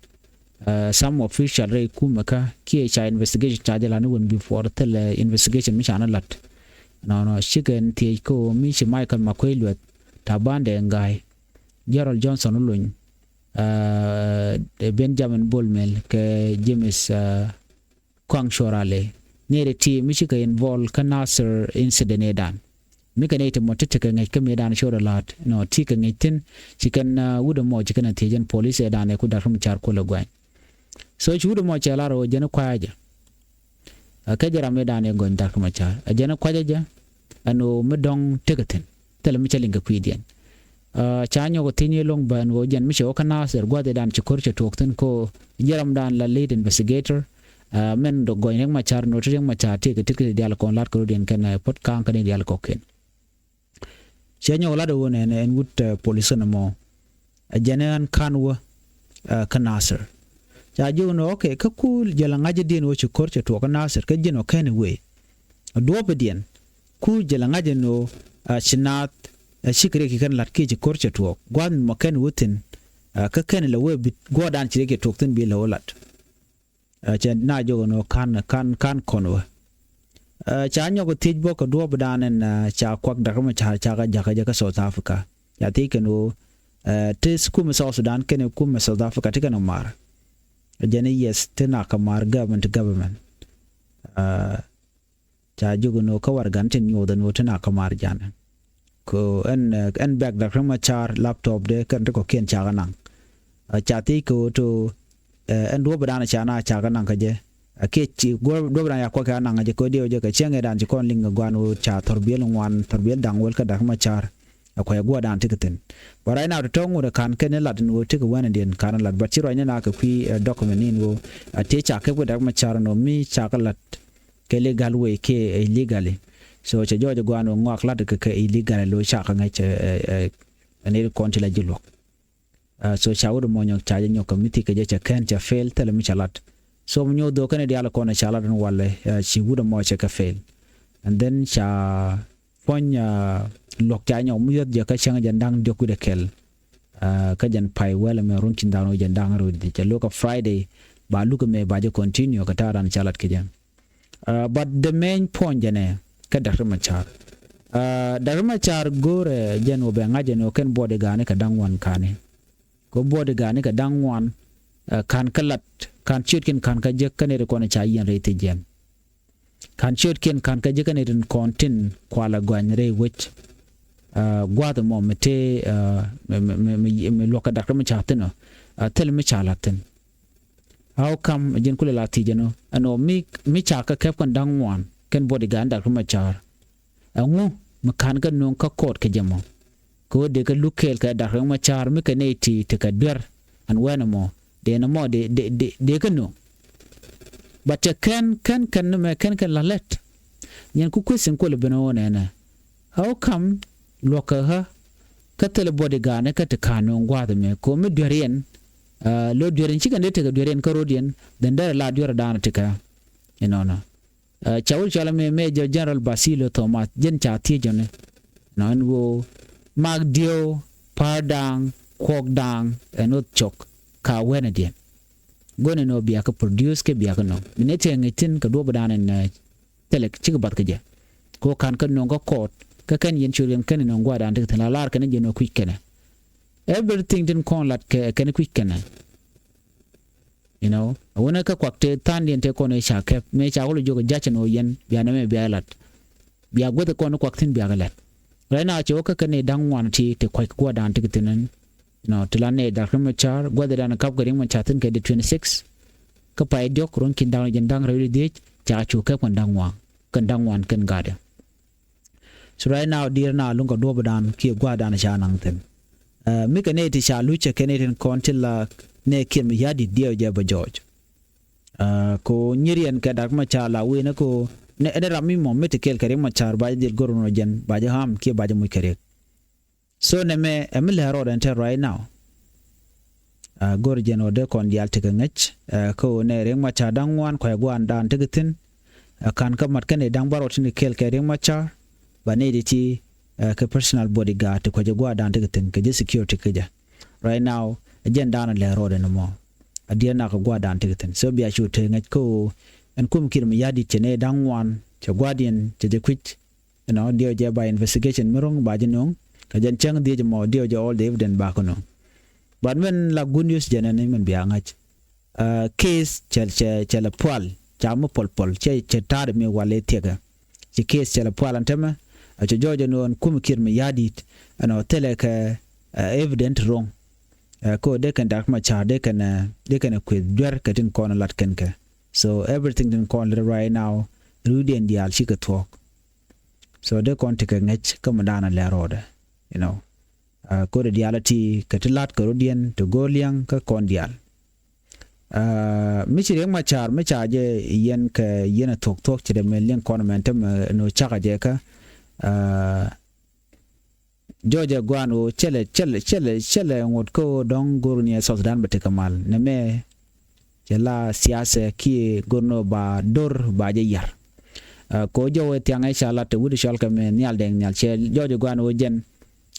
Some official rɛy kumɛ kä kiɛ ca investigation ca jɛ la ni wen before thilɛ investigation mi ca ni lat. Nɔnɔ cikɛn thiec kä mi ci Michael Makuei Lueth, Taban Deng Gai, Gerald Johnson Olony, Benjamin Bol Mel kɛ James Kuaŋ Cuɔralɛ. Nɛy ti ti mi cikɛ involve kä Nasir incident ëëdan. Mi kɛ nɛy ti mɔ ti tekɛ ŋäc kä mëëdan cuɔrɛ la̱a̱t nɔ ti kɛ ŋäc thi̱n. Ci kɛn wut ɛmɔ ci kɛn a thiec ɛn police ëëdan ɛ ku Dak Machar kulɛ guany. So ci wut ɛmɔ cɛ lar ɣöö jɛn kua̱cä jɛ. Ɛ kɛ jɛ ram ëëdan ɛ gɔny Dak Machar ɛ jɛn kua̱cä jɛ. Ɛn ɣöö mi dɔ̱ŋ tekɛ thi̱n thilɛ mi cä liŋ kɛ kui̱diɛn. Ca nyɔk thiec ni loŋ bään ɣöö jɛn mi cɛ wä kä Nasir gua̱thidan ci ko̱r cɛ tuɔɔk thi̱n ko ji̱ ramdan la lead investigator. Mɛn dɔ̱k gɔny Riek Machar ni ɣöö ti Riek Machar ti kɛ tit kɛ ti diaal kɔn lat kɛ rɔ̱diɛn kɛn puɔ̱t ka̱a̱ŋ kɛn diaal kɔ̱kiɛn. Cɛ nyɔk lat ɣöö nɛn ɛn wut polis ɛn ɛmɔ. Ɛ jɛn ɛ ɣän ka̱n wä kä Nasir. Ca jiök ni ɣöö okay, kä ku jɛ la ŋa̱cädiɛn ɣöö ci ko̱r cɛ tuɔɔk kä Nasir kä ji̱n ɔ kɛn i̱ wëë. Duɔ̱ɔ̱pidiɛn ku jɛ la ŋa̱cä ni ɣöö ci naath ɛ cikɛ riɛk ci kɛn la̱t kiɛ ci ko̱r cɛ tuɔɔk gua̱a̱th mi mɔ kɛn wä thi̱n. Kä kɛn la wee bi guɔ̱ɔ̱rdan ci riɛk cɛ tuɔɔk thi̱n bi la wä la̱t. Cɛ na jiök ni ɣöö ka̱n ka̱n ka̱n kɔn wä. Ca nyɔk thiec bä kɛ duɔ̱ɔ̱pidan ɛn ca kuak Dak Riek Machar ca kɛ jakä jɛ kä South Africa. Ca thiec kɛn ɣöö ti kumɛ South Sudan kɛn kumɛ South Africa ti kɛn ɔ mar. Jɛn i̱ yes ti nak kɛ mar government to government. Ca jiök ni ɣöö kä warɛgan tin nyuɔth ɛn ɣöö ti nak kɛ mar janɛ. Kɛ ɛn ɛn bɛk Dak Riek Machar laptop de kɛn ti kɔ̱kiɛn cakɛ naŋ. Ca thiec kɛ ɣöö to ɛn duɔ̱ɔ̱pidan ca na cakɛ naŋ kä jɛ. Kiɛ ci duɔ̱ɔ̱pidan ya kuak ca naŋ kä jɛ kɛ ɣöö diɛw jɛ kɛ cäŋ ëëdan ci kɔn liŋ kɛ gua̱a̱n ɣöö ca thɔrbiɛl ŋuan thɔrbiɛl da̱ŋ wäl kä Dak Riek Machar. Ɛ kua̱c gua̱a̱rdan ti kɛ thi̱n. But right now ti tɔ̱ ŋut ɛ ka̱n kɛn lat in ɣöö ti kɛ wɛn in diɛn ka̱n lat, but ci ruacni na kɛ kui̱ document in ɣöö a ti ca kɛp kɛ Dak Machar in ɣöö mi ca kɛ lat kɛ legal way kiɛ illegally. So cɛ jɔɔc ɛ gua̱a̱n ɣöö ŋɔak lat kɛ kɛ illegally lo ca kɛ ŋäc ɛ ni kɔn ti la ji̱ luɔ̱k. So ca wut ɛmɔ nyɔk ca jɛ nyɔk kɛ mi thikɛ jɛ cɛ kɛn cɛ fail thilɛ mi cɛ lat. So mi nyuɔth dhok kɛn diaal kɔn ca lat in walɛ ci wut ɛmɔ cɛ kɛ fail. And then ca puɔ̱ny luɔ̱k ca nyɔk mi yuɔth jɛ kä cäŋ jɛn da̱ŋ diɔ̱k wi̱cdɛ kɛl. Kä jɛn pay wɛl ɛmɛ run ci da̱ŋ run jɛn da̱ŋ run di cɛ lo̱k kɛ Friday ba luk ɛmɛ ba jɛ continue kɛ ta̱a̱ ran ca lat kɛ jɛ. But the main point jɛn ɛ kä Dak Riek Machar. Dak Riek Machar go̱o̱rɛ jɛn wä bɛ ŋa̱c jɛn wä kɛn bodyguard ni kɛ da̱ŋ wan ka̱ni. Kɛ bodyguard ni kɛ da̱ŋ wan ka̱n kä lat ka̱n ciötkiɛn ka̱n kä jek kä nɛy ti kɔn ca yiɛn rɛy thiec jɛn. Ka̱n ciötkiɛn ka̱n kä ji̱ kä ni tin kɔn tin kualɛ guany rɛy wec. Gua̱a̱th ɛmɔ mi tëë mi luɔ̱k kɛ Dak Riek Machar thi̱n ɔ thil mi ca la̱t thi̱n. How come ji̱n kulɛ la thiec ɛn ɔ ɛn ɔ mi ca kɛ kɛp kɛn da̱ŋ ŋuan kɛn bodyguard Dak Riek Machar. Ɛŋu mi ka̱n kɛ nöŋ kä court kɛ jɛ mɔ. Kɛ ɣöö dee kɛ luk kɛɛl kɛ Dak Riek Machar mi kɛ nɛy ti tekɛ duer ɛn wɛn ɛmɔ dee nɔmɔ dee dee dee kɛ nöŋ. But cɛ kɛn kɛn kɛn ni mɛ kɛn kɛn la lɛt. Nyɛn ku question kuɔl ben ɣöö nɛnɛ. How come luɔ̱k kɛ ɣä kä thilɛ bodyguard ni kä ti ka̱n nöŋ gua̱a̱th ɛmɛ kɛ ɣöö mi duer yɛn. Lo duer yɛn cikɛn dee tekɛ duer yɛn kä ro̱d yɛn then derɛ la duer da̱a̱n tikɛ. Inɔnɔ. Ca wut cɔl ɛmɛ Major General Basilio Thomas jɛn ca thiec jɔni. Nɔ ɛn ɣöö mak dieu pa̱a̱r da̱a̱ŋ kuɔk da̱a̱ŋ ɛn ɣöth cɔk ka wɛnɛ diɛn. Go̱n ɛn ɣöö biakɛ produce kɛ biakɛ nɔ mi nɛ tɛŋ ŋi̱c thi̱n kɛ duɔ̱ɔ̱p dan ɛn thilɛ cikɛ bath kɛ jɛ. Kɛ ɣöö ka̱n kä nöŋ kä court kä kɛn yɛn ciöt yɛn kɛn nöŋ gua̱a̱r dan ti kɛ thi̱n la lar kɛn jiɛn ɣöö kui̱c kɛnɛ. Everything tin kɔn lat kɛ kɛn kui̱c kɛnɛ. You know, a wunɛ kä kuak te than diɛn te kɔn i̱ ca kɛp mëë ca wä lɛ jiök jac ɛn ɣöö yɛn bia nɛmɛ bia lat. Bia guäth kɔn i̱ kuak thi̱n bia kɛ lat. Right now cɛ wä kä kɛn i̱ da̱ŋ ŋuan ti ti kuac kɛ gua̱a̱r dan ti kɛ thi̱n ɛn. You know, ti la nɛy Dak Riek Machar gua̱th i̱ dan i̱ kap kɛ Riek Machar thi̱n kɛ di twenty six. Kä pay diɔ̱k ruɔ̱n ki̱n da̱ŋ rɛw jiɛn da̱ŋ rɛw di dhiec ca cu kɛp kɛn da̱ŋ ŋuan kɛn da̱ŋ ŋuan kɛn ga̱a̱dɛ. So right now diɛɛr na luŋ kɛ duɔ̱ɔ̱p dan kiɛ gua̱a̱r dan ca naŋ thi̱n. Ɛ mi kɛ nɛy ti ca luc cɛ kɛ nɛy tin kɔn ti la nɛy kiɛn mi ya̱di̱t diɛw jɛ bɛ jɔɔc. Ɛ ko nyiriɛn kɛ Dak Machar la wi̱i̱ ni ko nɛ ɛn ram mi mɔ mi ti kɛl kɛ Riek Machar ba jɛ dhil go̱r nɔ jɛn ba jɛ ham kiɛ ba jɛ muc kɛ Riek. So nɛmɛ ɛ mi lɛ rɔɔd ɛn tɛ right now. Ɛ go̱r jɛn ɔ dee kɔn diaal tekɛ ŋäc ɛ kä ɣöö nɛ Riek Machar da̱ŋ ŋuan kuɛ gua̱a̱n dan tekɛ thi̱n. Ɛ ka̱n kä mat kɛn i̱ da̱ŋ bärɔw tin kɛ kɛɛl kɛ Riek Machar ba nɛy ti ti ɛ kɛ personal bodyguard ti kuɛ jɛ gua̱a̱r dan tekɛ thi̱n kɛ jɛ security kä jɛ. Right now ɛ jɛn dan ɛ lɛ rɔɔd ɛn mɔ. Ɛ diɛn nak kɛ gua̱a̱r dan tekɛ thi̱n so bia cu te ŋäc kä ɣöö ɛn kum kiɛt mi ya̱di̱t cɛ nɛy da̱ŋ ŋuan cɛ gua̱a̱r diɛn cɛ jɛ kui̱c. You know, diɛw jɛ ba investigation mi ro̱ŋ ba jɛ no̱o̱ŋ kɛ jɛn cäŋ dhiec mɔ diɛw jɛ all the evidence ba kɛ no̱o̱ŋ. But min la good news jɛn ɛn min bia ŋa̱c. Case cɛ cɛ cɛ lɛ pual ca mi pɔl pɔl cɛ cɛ ta̱a̱dɛ mi wal i̱ thiɛkɛ. Ci case cɛ lɛ pual ɛn tämɛ a cɛ jɔɔc ɛn ɣöö ɛn kum kiɛt mi ya̱di̱t ɛn ɔ thilɛ kɛ evidence ro̱ŋ. Kä dee kɛn Dak Machar dee kɛn dee kɛn kueth duer kɛ tin kɔn lat kɛn kɛ. So everything tin kɔn lat right now riwdiɛn diaal cikɛ thuɔ̱k. So dee kɔn tekɛ ŋäc kä mi da̱a̱n a lɛ rɔɔdɛ. You know. Ɛ, kotdɛ diaal ɛ ti kɛ ti la̱t kɛ rɔ̱diɛn ti go̱o̱r liɛŋ kä kɔn diaal. Ɛ, mi ci Riek Machar mi ca jɛ yɛn kɛ yɛn ɛ thuɔ̱k thuɔ̱k ci dee mɛ liɛŋ kɔn mɛn tämɛ ni ɣöö cakɛ jɛ kä, ɛ, jɔɔcɛ gua̱a̱n ɣöö cɛlɛ cɛlɛ cɛlɛ cɛlɛ ŋot kä ɣöö dɔ̱ŋ go̱o̱r ni ɛ South Sudan bɛ tekɛ mal nɛ mɛ. Cɛ la siasɛ kiɛ go̱r ni ba do̱r ba jɛ yar. Ɛ, kɛ ɣöö jɔw ɛ thiaŋ ɛ ca lat te wi̱cdɛ cɔal kɛ mɛ Nhial Dɛŋ Nhial cɛ jɔɔcɛ gua̱a̱n ɣöö jɛn,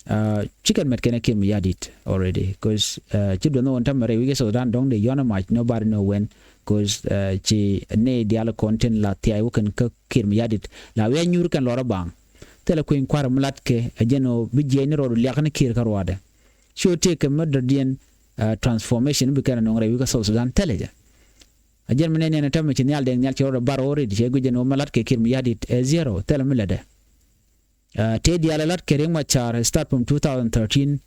ɛ, ci kɛn mɛt kɛn ɛ Kiir Mayardit already. 'Cause, ɛ, ci duɔth ni ɣöö tämɛ rɛy wi̱c ɛ South Sudan dɔ̱ŋ dee yɔ̱n ɛ mac nobody know when. 'Cause, ɛ, ci nɛy diaal kɔn tin la thia̱a̱c wä kɛn kä Kiir Mayardit la wi̱i̱ a nyuur kɛn lɔr ɛ baŋ. Thilɛ kui̱ny kua̱r mi latkɛ ɛ jɛn ɣöö bi jiɛc ni rɔɔdu liak ni Kiir kä ruaadɛ. Ci ɣöö tëëkɛ mi dɔ̱diɛn, ɛ, transformation bi kɛn ɛ nöŋ rɛy wi̱i̱ kä South Sudan thilɛ jɛ. A jɛn mi nɛn yɛn ɛ tämɛ ci Nhial Dɛŋ Nhial ci rɔɔdɛ bar already cɛ guic jɛn ɣöö mi latkɛ Kiir Mayardit ɛ zero thilɛ mi lätdɛ. Ɛ, tëë diaal ɛ latkɛ Riek Machar start from two thousand thirteen.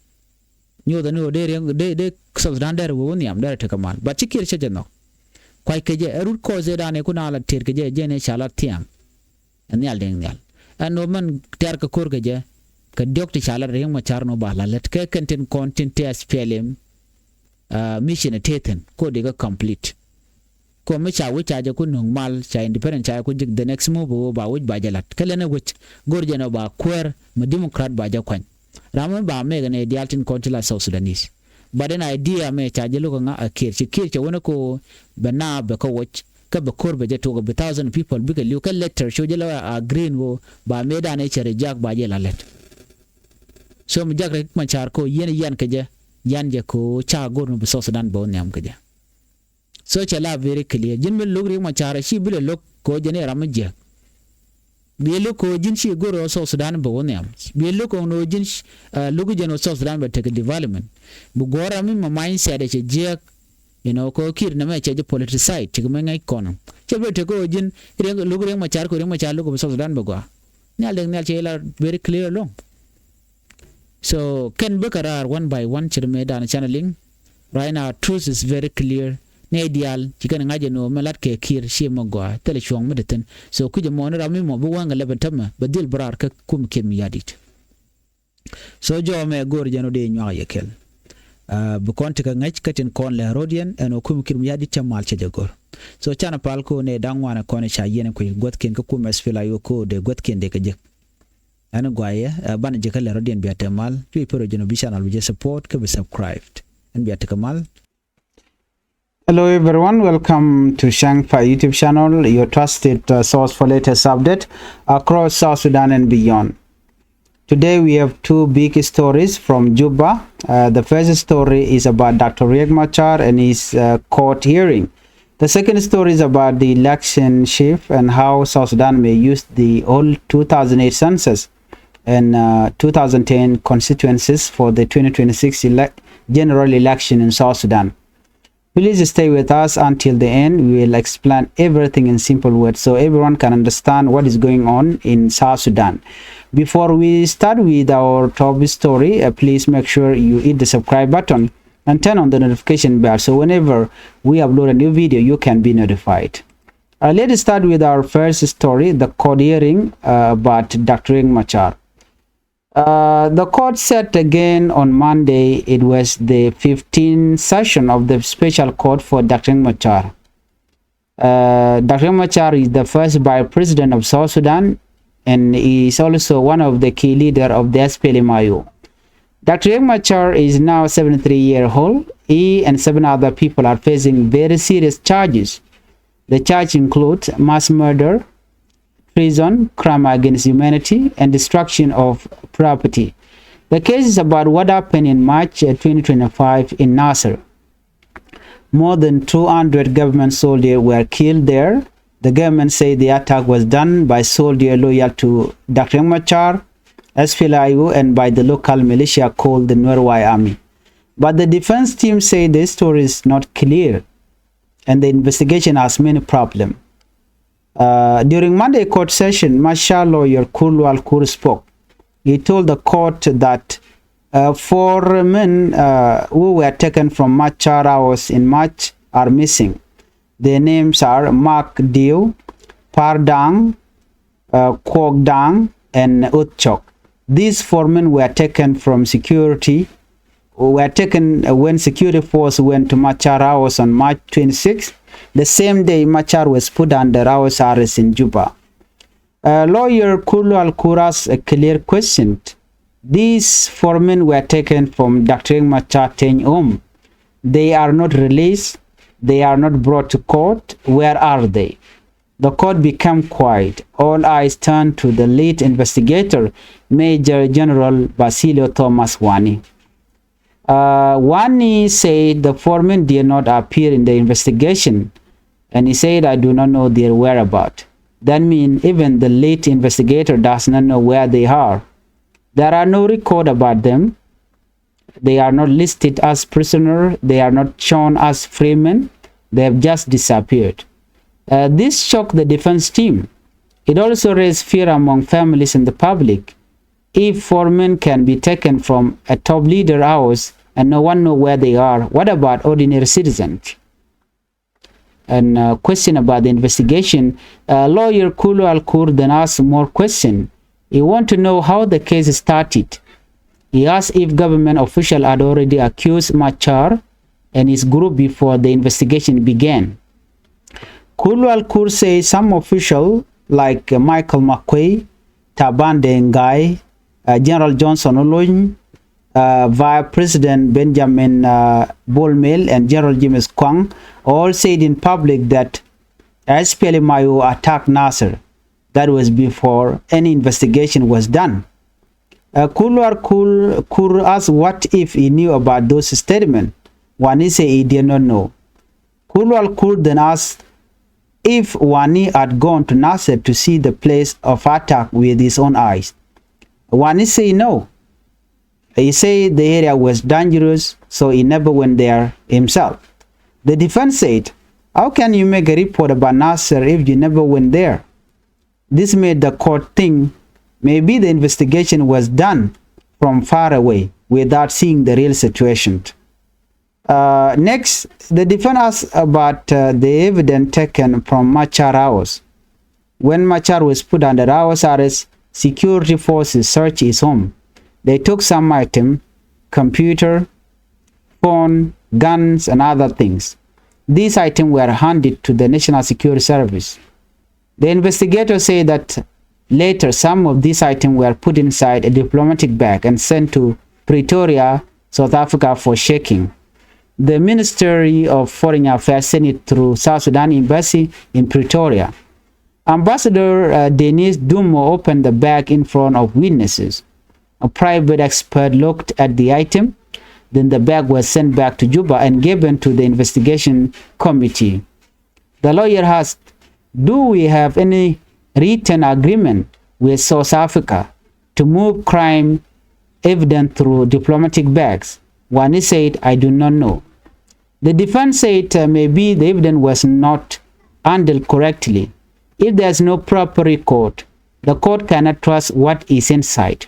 Nyothɛ ni ɣöö dee Riek dee dee South Sudan dɛr wee wä nhiam dɛr tekɛ mal. But ci Kiir cɛ jɛ nhɔk. Kuackɛ jɛ ɛ root cause ëëdan ëë kun a la tëër kɛ jɛ jɛn ëë ca la thiaŋ. Ɛ Nhial Dɛŋ Nhial. Ɛn ɣöö mɛn tɛ̈r kɛ ko̱r kɛ jɛ kɛ diɔ̱k ti ca lat Riek Machar ni ɣöö ba la lät kɛ kɛn tin kɔn tin te S P L M, ɛ, mission ɛ tëë thi̱n kɛ ɣöö dee kɛ complete. Kɛ ɣöö mi ca wi̱c ca jɛ ku nöŋ mal ca independent ca jɛ ku ji̱k the next move ɣöö ba wi̱c ba jɛ la̱t. Kä lɛn ɛ wi̱c go̱r jɛ ni ɣöö ba kuäär mi Democrat ba jɛ kuany. Ram mi ba mɛk ni diaal tin kɔn ti la South Sudanese. But an idea mɛ ca jɛ lo̱k ɛ ŋa ɛ Kiir ci Kiir cɛ wänä kɛ ɣöö bɛ naap bɛ kä woc kä bɛ ko̱r bɛ jɛ tuɔk ɛ bi thousand people bikɛ li̱w kä later cu jɛ lɛ a green ɣöö ba mëëdan ëë cɛ reject ba jɛ la lät. So mi jak Riek Machar kɛ ɣöö yɛn yan kɛ jɛ yan jɛ kɛ ɣöö ca go̱r ni bi South Sudan bɛ wä nhiam kɛ jɛ. So cɛ la very clear. Ji̱n mi lo̱k Riek Machar ci bi lɛ lo̱k kɛ ɣöö jɛn i̱ ram mi jiäk. Bi lo̱k kɛ ɣöö ji̱n ci go̱r ɣöö South Sudan bɛ wä nhiam. Bi lo̱k kɛ ɣöö ji̱n, ɛ, lo̱k jɛn ɣöö South Sudan bɛ tekɛ development. Bi guɔ̱ɔ̱r ram mi ma mindset ɛ cɛ jiäk. You know, kɛ ɣöö Kiir nɛmɛ cɛ jɛ politicized, tekɛ mi ŋäc kɔn. Cɛ bi tekɛ ɣöö ji̱n Riek, lo̱k Riek Machar kɛ ɣöö Riek Machar lo̱k kɛ bi South Sudan bɛ gɔaa. Nhial Dɛŋ Nhial cɛ la very clear along. So kɛn bikɛ raar one by one ce̱t mëëdan canɛ liŋ. Right now truth is very clear. Nɛy diaal ci kɛn ŋa̱c ɛn ɣöö mɛ la̱t kɛ Kiir ciɛ mɛ gɔaa thilɛ cuɔ̱ɔ̱ŋ mi te thi̱n. So kui̱c ɛmɔ ni ram mi mɔ bi wäŋ kɛ lɛpɛ tämɛ bɛ dhil bi raar kä kum Kiir Mayardit. So jɔw mɛ go̱o̱r jɛn ɣöö dee nyuak yɛ kɛl. Ɛ, bi kɔn tekɛ ŋäc kä tin kɔn lɛ ro̱diɛn ɛn ɣöö kum Kiir Mayardit cɛ mal cɛ jɛ go̱r. So canɛ pal kɛ ɣöö nɛy da̱ŋ ŋuan ɛ kɔn ca yiɛn ɛ kui̱ guäthkiɛn kä kum S P L I O kɛ ɣöö dee guäthkiɛn dee kɛ jek. Ɛn guayɛ, ɛ, banɛ jɛ kä lɛ rɔ̱diɛn bia te mal. Cuɛ pär ɔ jɛn ɔ bi channel bi jɛ support kä bi subscribe. Ɛn bia te kä mal. Hello everyone, welcome to Shang Fai YouTube channel, your trusted, uh, source for latest update across South Sudan and beyond. Today we have two big stories from Juba. Uh, the first story is about Doctor Riek Machar and his, uh, court hearing. The second story is about the election shift and how South Sudan may use the old two thousand eight census and, uh, two thousand ten constituencies for the twenty twenty-six ele-, general election in South Sudan. Please stay with us until the end. We will explain everything in simple words so everyone can understand what is going on in South Sudan. Before we start with our top story, uh, please make sure you hit the subscribe button and turn on the notification bell so whenever we upload a new video, you can be notified. Uh, let's start with our first story, the court hearing, uh, about Doctor Riek Machar. Uh, the court said again on Monday it was the fifteenth session of the special court for Doctor Riek Machar. Uh, Doctor Riek Machar is the first vice president of South Sudan, and he is also one of the key leader of the S P L M I O. Doctor Riek Machar is now seventy-three year old. He and seven other people are facing very serious charges. The charge includes mass murder, treason, crime against humanity, and destruction of property. The case is about what happened in March, uh, twenty twenty-five in Nasser. More than two hundred government soldiers were killed there. The government said the attack was done by soldiers loyal to Doctor Riek Machar, S P L I O, and by the local militia called the Nuer White Army. But the defense team said the story is not clear and the investigation has many problems. Uh, during Monday court session, Machar lawyer Kur Lual Kur spoke. He told the court that, uh, four men, uh, who were taken from Machar house in March are missing. Their names are Mark Dew, Par Dang, uh, Kuok Dang, and Ut Chok. These four men were taken from security, were taken, uh, when security force went to Machar house on March twenty-sixth, the same day Machar was put under house arrest in Juba. Uh, lawyer Kur Lual Kur asked a clear question. These four men were taken from Doctor Riek Machar Teny home. They are not released. They are not brought to court. Where are they? The court became quiet. All eyes turned to the lead investigator, Major General Basilio Thomas Wani. Uh, Wani said the four men did not appear in the investigation, and he said, "I do not know their whereabouts." That means even the lead investigator does not know where they are. There are no record about them. They are not listed as prisoner. They are not shown as free men. They have just disappeared. Uh, this shocked the defense team. It also raised fear among families and the public. If four men can be taken from a top leader house and no one know where they are, what about ordinary citizens? And, uh, question about the investigation, uh, lawyer Kur Lual Kur then asked more question. He want to know how the case started. He asked if government official had already accused Machar and his group before the investigation began. Kur Lual Kur says some official like, uh, Michael Makuei, Taban Deng Gai, uh, General Johnson Olony, uh, Vice President Benjamin, uh, Bol Mel, and General James Kwan all said in public that S P L M I O attacked Nasir. That was before any investigation was done. Uh, Kur Lual Kur, Kur asked what if he knew about those statements. Wani said he did not know. Kur Lual Kur then asked if Wani had gone to Nasir to see the place of attack with his own eyes. Wani said no. He said the area was dangerous, so he never went there himself. The defense said, "How can you make a report about Nasir if you never went there?" This made the court think maybe the investigation was done from far away without seeing the real situation. Uh, next, the defense asked about, uh, the evidence taken from Machar house. When Machar was put under house arrest, security forces searched his home. They took some item, computer, phone, guns, and other things. These items were handed to the National Security Service. The investigators say that later some of these items were put inside a diplomatic bag and sent to Pretoria, South Africa for checking. The Ministry of Foreign Affairs sent it through South Sudan Embassy in Pretoria. Ambassador, uh, Denise Dumo opened the bag in front of witnesses. A private expert looked at the item. Then the bag was sent back to Juba and given to the investigation committee. The lawyer asked, "Do we have any written agreement with South Africa to move crime evidence through diplomatic bags?" Wani said, "I do not know." The defense said, uh, maybe the evidence was not handled correctly. If there's no proper record, the court cannot trust what is inside.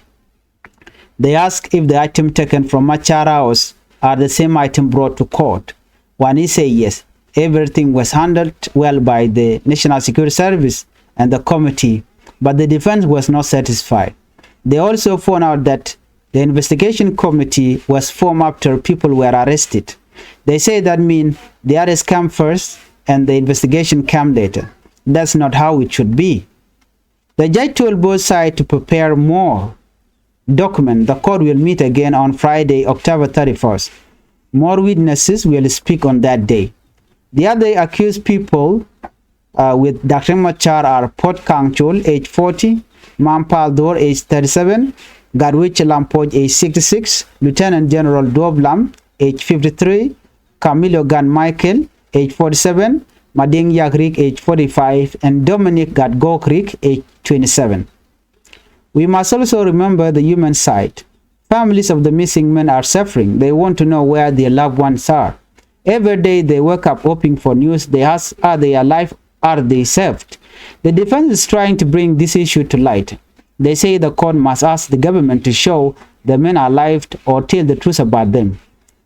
They asked if the item taken from Machar house are the same item brought to court. Wani said yes, everything was handled well by the National Security Service and the committee, but the defense was not satisfied. They also found out that the investigation committee was formed after people were arrested. They say that means the arrest came first and the investigation came later. That's not how it should be. The judge told both sides to prepare more document. The court will meet again on Friday, October thirty-first. More witnesses will speak on that day. The other accused people, uh, with Doctor Machar are Port Kang Chol, age forty, Mam Pal Dor, age thirty-seven, Gatwech Lampoj, age sixty-six, Lieutenant General Duop Lam, age fifty-three, Camilo Gat Michael, age forty-seven, Mading Yak Riek, age forty-five, and Dominic Gat Gok Riek, age twenty-seven. We must also remember the human side. Families of the missing men are suffering. They want to know where their loved ones are. Every day they wake up hoping for news. They ask, are they alive? Are they saved? The defense is trying to bring this issue to light. They say the court must ask the government to show the men alive or tell the truth about them.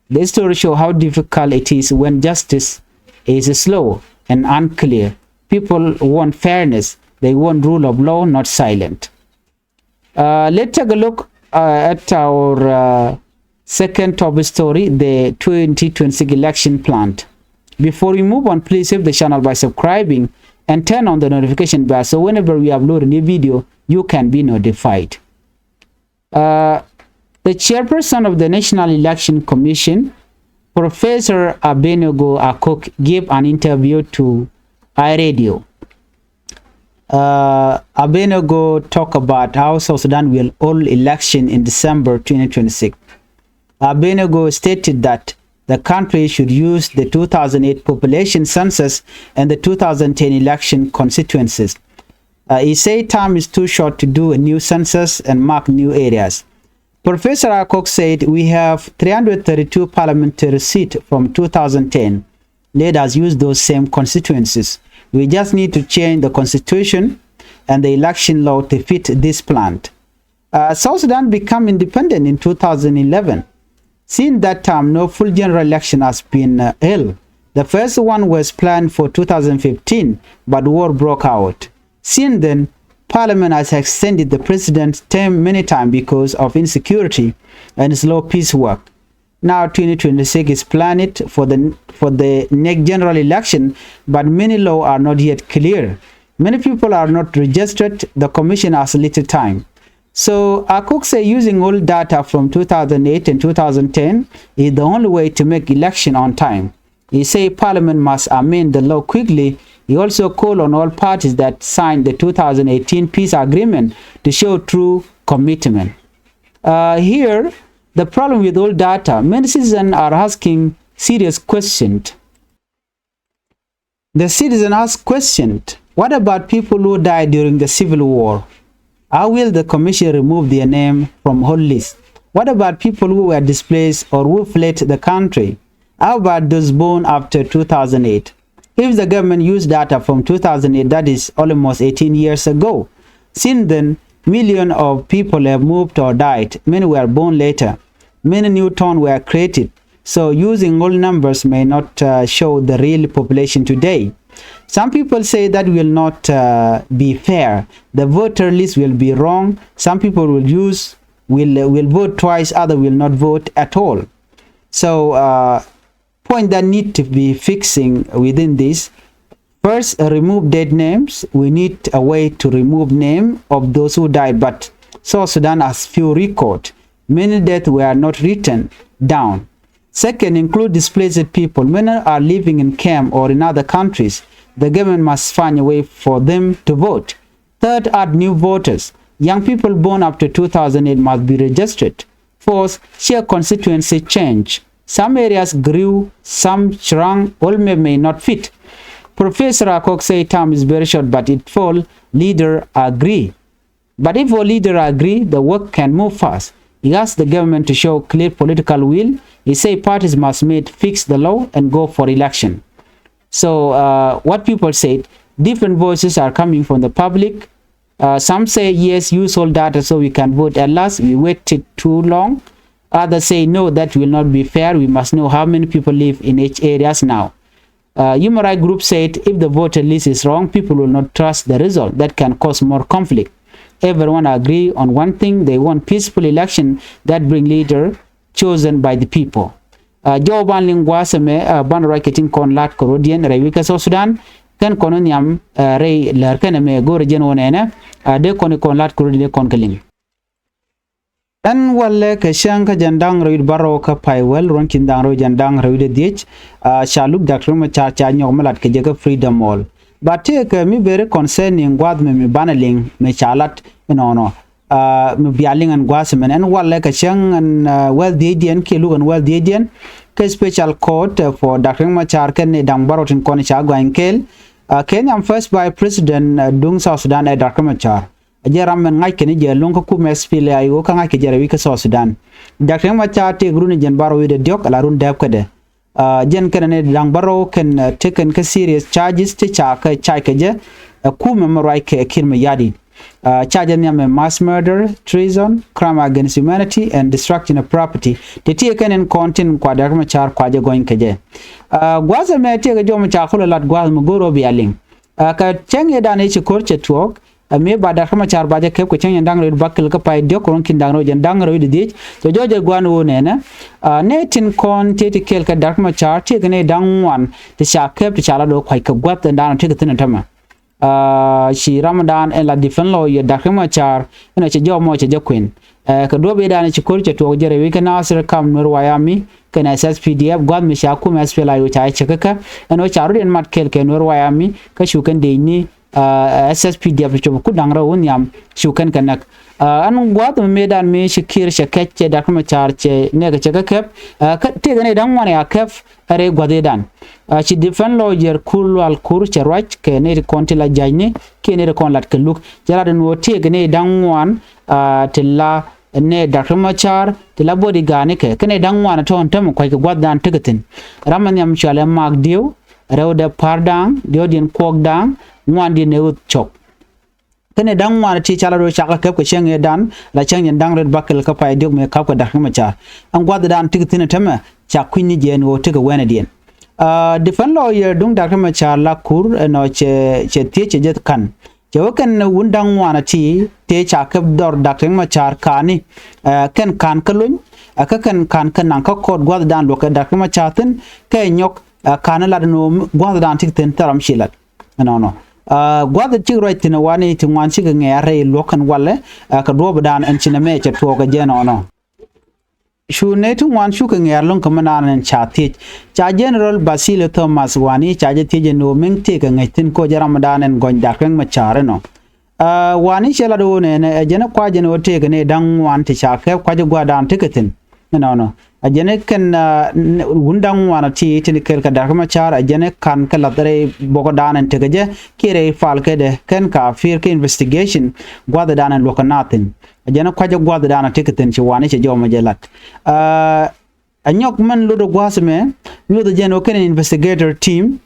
The story show how difficult it is when justice is slow and unclear. People want fairness. They want rule of law, not silent. Uh, let's take a look uh, at our uh, second top story, the twenty twenty-six election plan. Before we move on, please help the channel by subscribing and turn on the notification bell so whenever we upload a new video, you can be notified. Uh, the chairperson of the National Election Commission, Professor Abednego Akok, gave an interview to iRadio. Uh, Abednego talked about how South Sudan will hold election in December twenty twenty-six. Abednego stated that the country should use the two thousand eight population census and the two thousand ten election constituencies. Uh, he said time is too short to do a new census and mark new areas. Professor Akok said we have three hundred thirty-two parliamentary seats from two thousand ten. Let us use those same constituencies. We just need to change the constitution and the election law to fit this plan. Uh, South Sudan became independent in two thousand eleven. Since that time, no full general election has been uh, held. The first one was planned for two thousand fifteen, but war broke out. Since then, Parliament has extended the president's term many times because of insecurity and slow peace work. Now twenty twenty-six is planned for the, for the next general election, but many laws are not yet clear. Many people are not registered. The commission has little time. So Akok say using old data from two thousand eight and two thousand ten is the only way to make election on time. He say parliament must amend the law quickly. He also called on all parties that signed the two thousand eighteen peace agreement to show true commitment. Uh, here, the problem with old data, many citizens are asking serious questions. The citizen asked question, what about people who died during the civil war? How will the commission remove their name from whole list? What about people who were displaced or who fled the country? How about those born after two thousand eight? If the government used data from two thousand eight, that is almost eighteen years ago, since then, millions of people have moved or died. Many were born later. Many new towns were created. So using old numbers may not uh, show the real population today. Some people say that will not uh, be fair. The voter list will be wrong. Some people will use will will vote twice. Other will not vote at all. So uh, point that need to be fixing within this. First, uh, remove dead names. We need a way to remove name of those who died, but South Sudan has few record. Many deaths were not written down. Second, include displaced people. Many are living in camp or in other countries. The government must find a way for them to vote. Third, add new voters. Young people born after two thousand eight must be registered. Fourth, chair constituency change. Some areas grew, some shrank, all may, may not fit. Professor Akok say time is very short, but it fall leader agree. But if all leader agree, the work can move fast. He asked the government to show clear political will. He say parties must meet, fix the law, and go for election. So uh, what people said, different voices are coming from the public. Uh, some say yes, use all data so we can vote. At last, we waited too long. Others say no, that will not be fair. We must know how many people live in each areas now. Uh, human rights group said if the voter list is wrong, people will not trust the result. That can cause more conflict. Everyone agree on one thing. They want peaceful election that bring leader chosen by the people. Uh, jɔw ban liŋ gua̱a̱th ɛmɛ uh, ban ruac kɛ tin kɔn lat kɛ rɔ̱diɛn rɛy wec kä South Sudan. Kɛn kɔn nhiam uh, rɛy lär kɛn ɛmɛ go̱rɛ jɛn wä nɛnɛ uh, dee kɔn kɔn lat kɛ rɔ̱diɛn dee kɔn kɛ liŋ. Ɛn walɛ kɛ cäŋ kä jɛn da̱ŋ rɛw wi̱cdɛ bärɔw kä pay wäl ruɔ̱n ki̱n da̱ŋ rɛw jɛn da̱ŋ rɛw wi̱cdɛ dhiec. Uh, ca luk Doctor Machar ca nyɔk mi lat kɛ jɛ kä Freedom Hall. Ba tëëkɛ mi beri concerning gua̱a̱th mi mi banɛ liŋ mi ca lat inɔnɔ. Uh, mi bia liŋ ɛn gua̱a̱th mɛn ɛn walɛ kɛ cäŋ ɛn uh, wäl dhiecdiɛn kiɛ luk ɛn wäl dhiecdiɛn. Kɛ special court uh, for Doctor Machar kɛn ni da̱ŋ bärɔw tin kɔn ca gɔany kɛɛl. Uh, kɛ nhiam first vice president uh, duŋ South Sudan ɛ Doctor Machar. Jɛ ram mɛn ŋa̱c kɛn jɛ lo̱ŋ kä kumɛ S P L A I O kä ŋa̱c kɛ jɛ rɛwi kä South Sudan. Doctor Machar tëëk run jɛn bärɔw wi̱cdɛ diɔ̱k ala run dääp kädɛ. Uh, jɛn kɛn ni da̱ŋ bärɔw kɛn uh, tëëkɛn kä serious charges ti ca kɛ cac kɛ jɛ. Uh, kumɛ mɛ ruac kɛ Kiir Mayardit. Uh, charge nhiam mɛ mass murder, treason, crime against humanity and destruction of property. Ti ti kɛn in kɔn tin kua Doctor Machar kua jɛ gɔny kɛ jɛ. Uh, gua̱a̱th mɛ tëëkɛ jɔm ca kulɛ lat gua̱a̱th mɛ go̱r ɔ bia liŋ. Uh, kɛ cäŋ yɛ dan i̱ ci ko̱r cɛ tuɔɔk. Ɛ mëë ba Doctor Machar ba jɛ kɛp kɛ cäŋ yɛn da̱ŋ rɛw bak kɛl kä pay diɔ̱k kɛ ruɔ̱n ki̱n da̱ŋ rɛw jɛn da̱ŋ rɛw di dhiec. Cɛ jɔɔc jɛ gua̱n ɣöö nɛnɛ, aa, nɛy tin kɔn tëë ti kɛɛl kɛ Doctor Machar tëëkɛ nɛy da̱ŋ ŋuan ti ca kɛp ti ca la do̱ kua̱c kɛ gua̱th ɛn da̱a̱n tëëkɛ thi̱n ɛ tämɛ. Aa, ci ramdan ɛn la defense lawyer Doctor Machar ɛn ɔ cɛ jɔɔk mɔ cɛ jɛ kuën. Ɛ, kɛ duɔ̱p i̱dan ci ko̱r cɛ tuɔɔk jɛ rɛy wec kä Nasir kam Nuer White Army kɛnɛ S S P D F gua̱th mi ca kumɛ S P L A I O ca cɛ kä kä. Ɛn ɣöö ca rut yɛn mat kɛɛl kɛ Nuer White Army kä cu kɛn dec ni, aa, S S P D F ti cop kut da̱ŋ rɛw wä nhiam cu kɛn kɛ näk. Aa, ɛn gua̱th mi mëëdan mi ci Kiir cɛ kɛc cɛ Doctor Machar cɛ nɛɛkɛ cɛ kä kɛp. Aa, kä tëëkɛ nɛy da̱ŋ ŋuan ya kɛp ɛ rɛy gua̱thidan. Aa, ci defense lawyer Kur Lual Kur cɛ ruac kɛ nɛy ti kɔn ti la ja̱cni kiɛ nɛy ti kɔn lat kɛ luk. Cɛ lat ɛn ɣöö tëëkɛ nɛy da̱ŋ ŋuan, aa, ti la nɛy Doctor Machar ti la bodyguard ni kɛ kɛ nɛy da̱ŋ ŋuan tɔ̱ ɛn tämɛ kua̱ckɛ gua̱thdan tekɛ thi̱n. Ram ɛ nhiam cɔalɛ Mak Dieu, rɛwdɛ Pa̱r Da̱a̱ŋ, diɔ̱ɔ̱kdiɛn Kuɔk Da̱a̱ŋ, ŋuandiɛn ɛ Ɣöth Cɔk. Kɛnɛ da̱ŋ ŋuan ti ca la do̱ cakɛ kɛp kɛ cäŋ ëëdan la cäŋ yɛn da̱ŋ rɛw bak kɛl kä pay diɔ̱k mëë kap kɛ Doctor Machar. Ɛn gua̱thdan tekɛ thi̱n ɛ tämɛ ca kui̱ni jiɛɛn ɣöö tekɛ wɛnɛ diɛn. Aa, defense lawyer duŋ Doctor Machar la Kur ɛnɔ cɛ, cɛ thiec cɛ jɛ ka̱n. Cɛ wä kɛn wun da̱ŋ ŋuan ti tëë ca kɛp dhɔr Doctor Machar ka̱ni, aa, kɛn ka̱n kä lony, aa, kä kɛn ka̱n kä naŋ kä kɔɔt gua̱thdan luɔ̱kɛ Doctor Machar thi̱n, kɛ nyɔk, aa, ka̱n lat ɛn ɣöö gua̱thdan tekɛ thi̱n thil ram ci lat. Ɛnɔnɔ. Aa, gua̱th cik ruac thi̱n ɛ wani ti ŋuan cikɛ ŋɛ̈ɛ̈r rɛy luɔ̱k kɛn walɛ, aa, kɛ duɔ̱ɔ̱pdan ɛn ci nɛmɛ cɛ tuɔɔk ɛ jɛ ɛnɔnɔ. Cu nɛy ti ŋuan cukɛ ŋɛ̈ɛ̈r lo̱ŋ kɛ mi naan ɛn ca thiec. Ca General Basilio Thomas wani ca jɛ thiec ɛn ɣöö mi tëëkɛ ŋäc thi̱n koc ɛ ramdan ɛn gɔny Doctor Machar ɛnɔ. Aa, wani cɛ lat ɣöö nɛnɛ ɛ jɛn ɛ kua̱c ɛn ɣöö tëëkɛ nɛy da̱ŋ ŋuan ti ca kɛp kua̱c ɛ gua̱a̱thdan tekɛ thi̱n. Ɛnɔnɔ. Ɛ jɛn ɛ kɛn, aa, wun da̱ŋ ŋuan ti tin kɛɛl kɛ Doctor Machar, ɛ jɛn ɛ ka̱n kɛ lath rɛy bɔkɔdan ɛn tekɛ jɛ kiɛ rɛy pal kädɛ kɛn ka pi̱i̱r kɛ investigation gua̱thdan ɛn luɔ̱kɛ naath thi̱n. Ɛ jɛn ɛ kua̱c ɛ gua̱thdan ɛ tekɛ thi̱n ci wani cɛ jɔmɔ jɛ lat. Aa, ɛ nyɔk mɛn lot ɛ gua̱a̱th ɛmɛ nyuɔth ɛ jɛn ɣöö kɛn investigator team,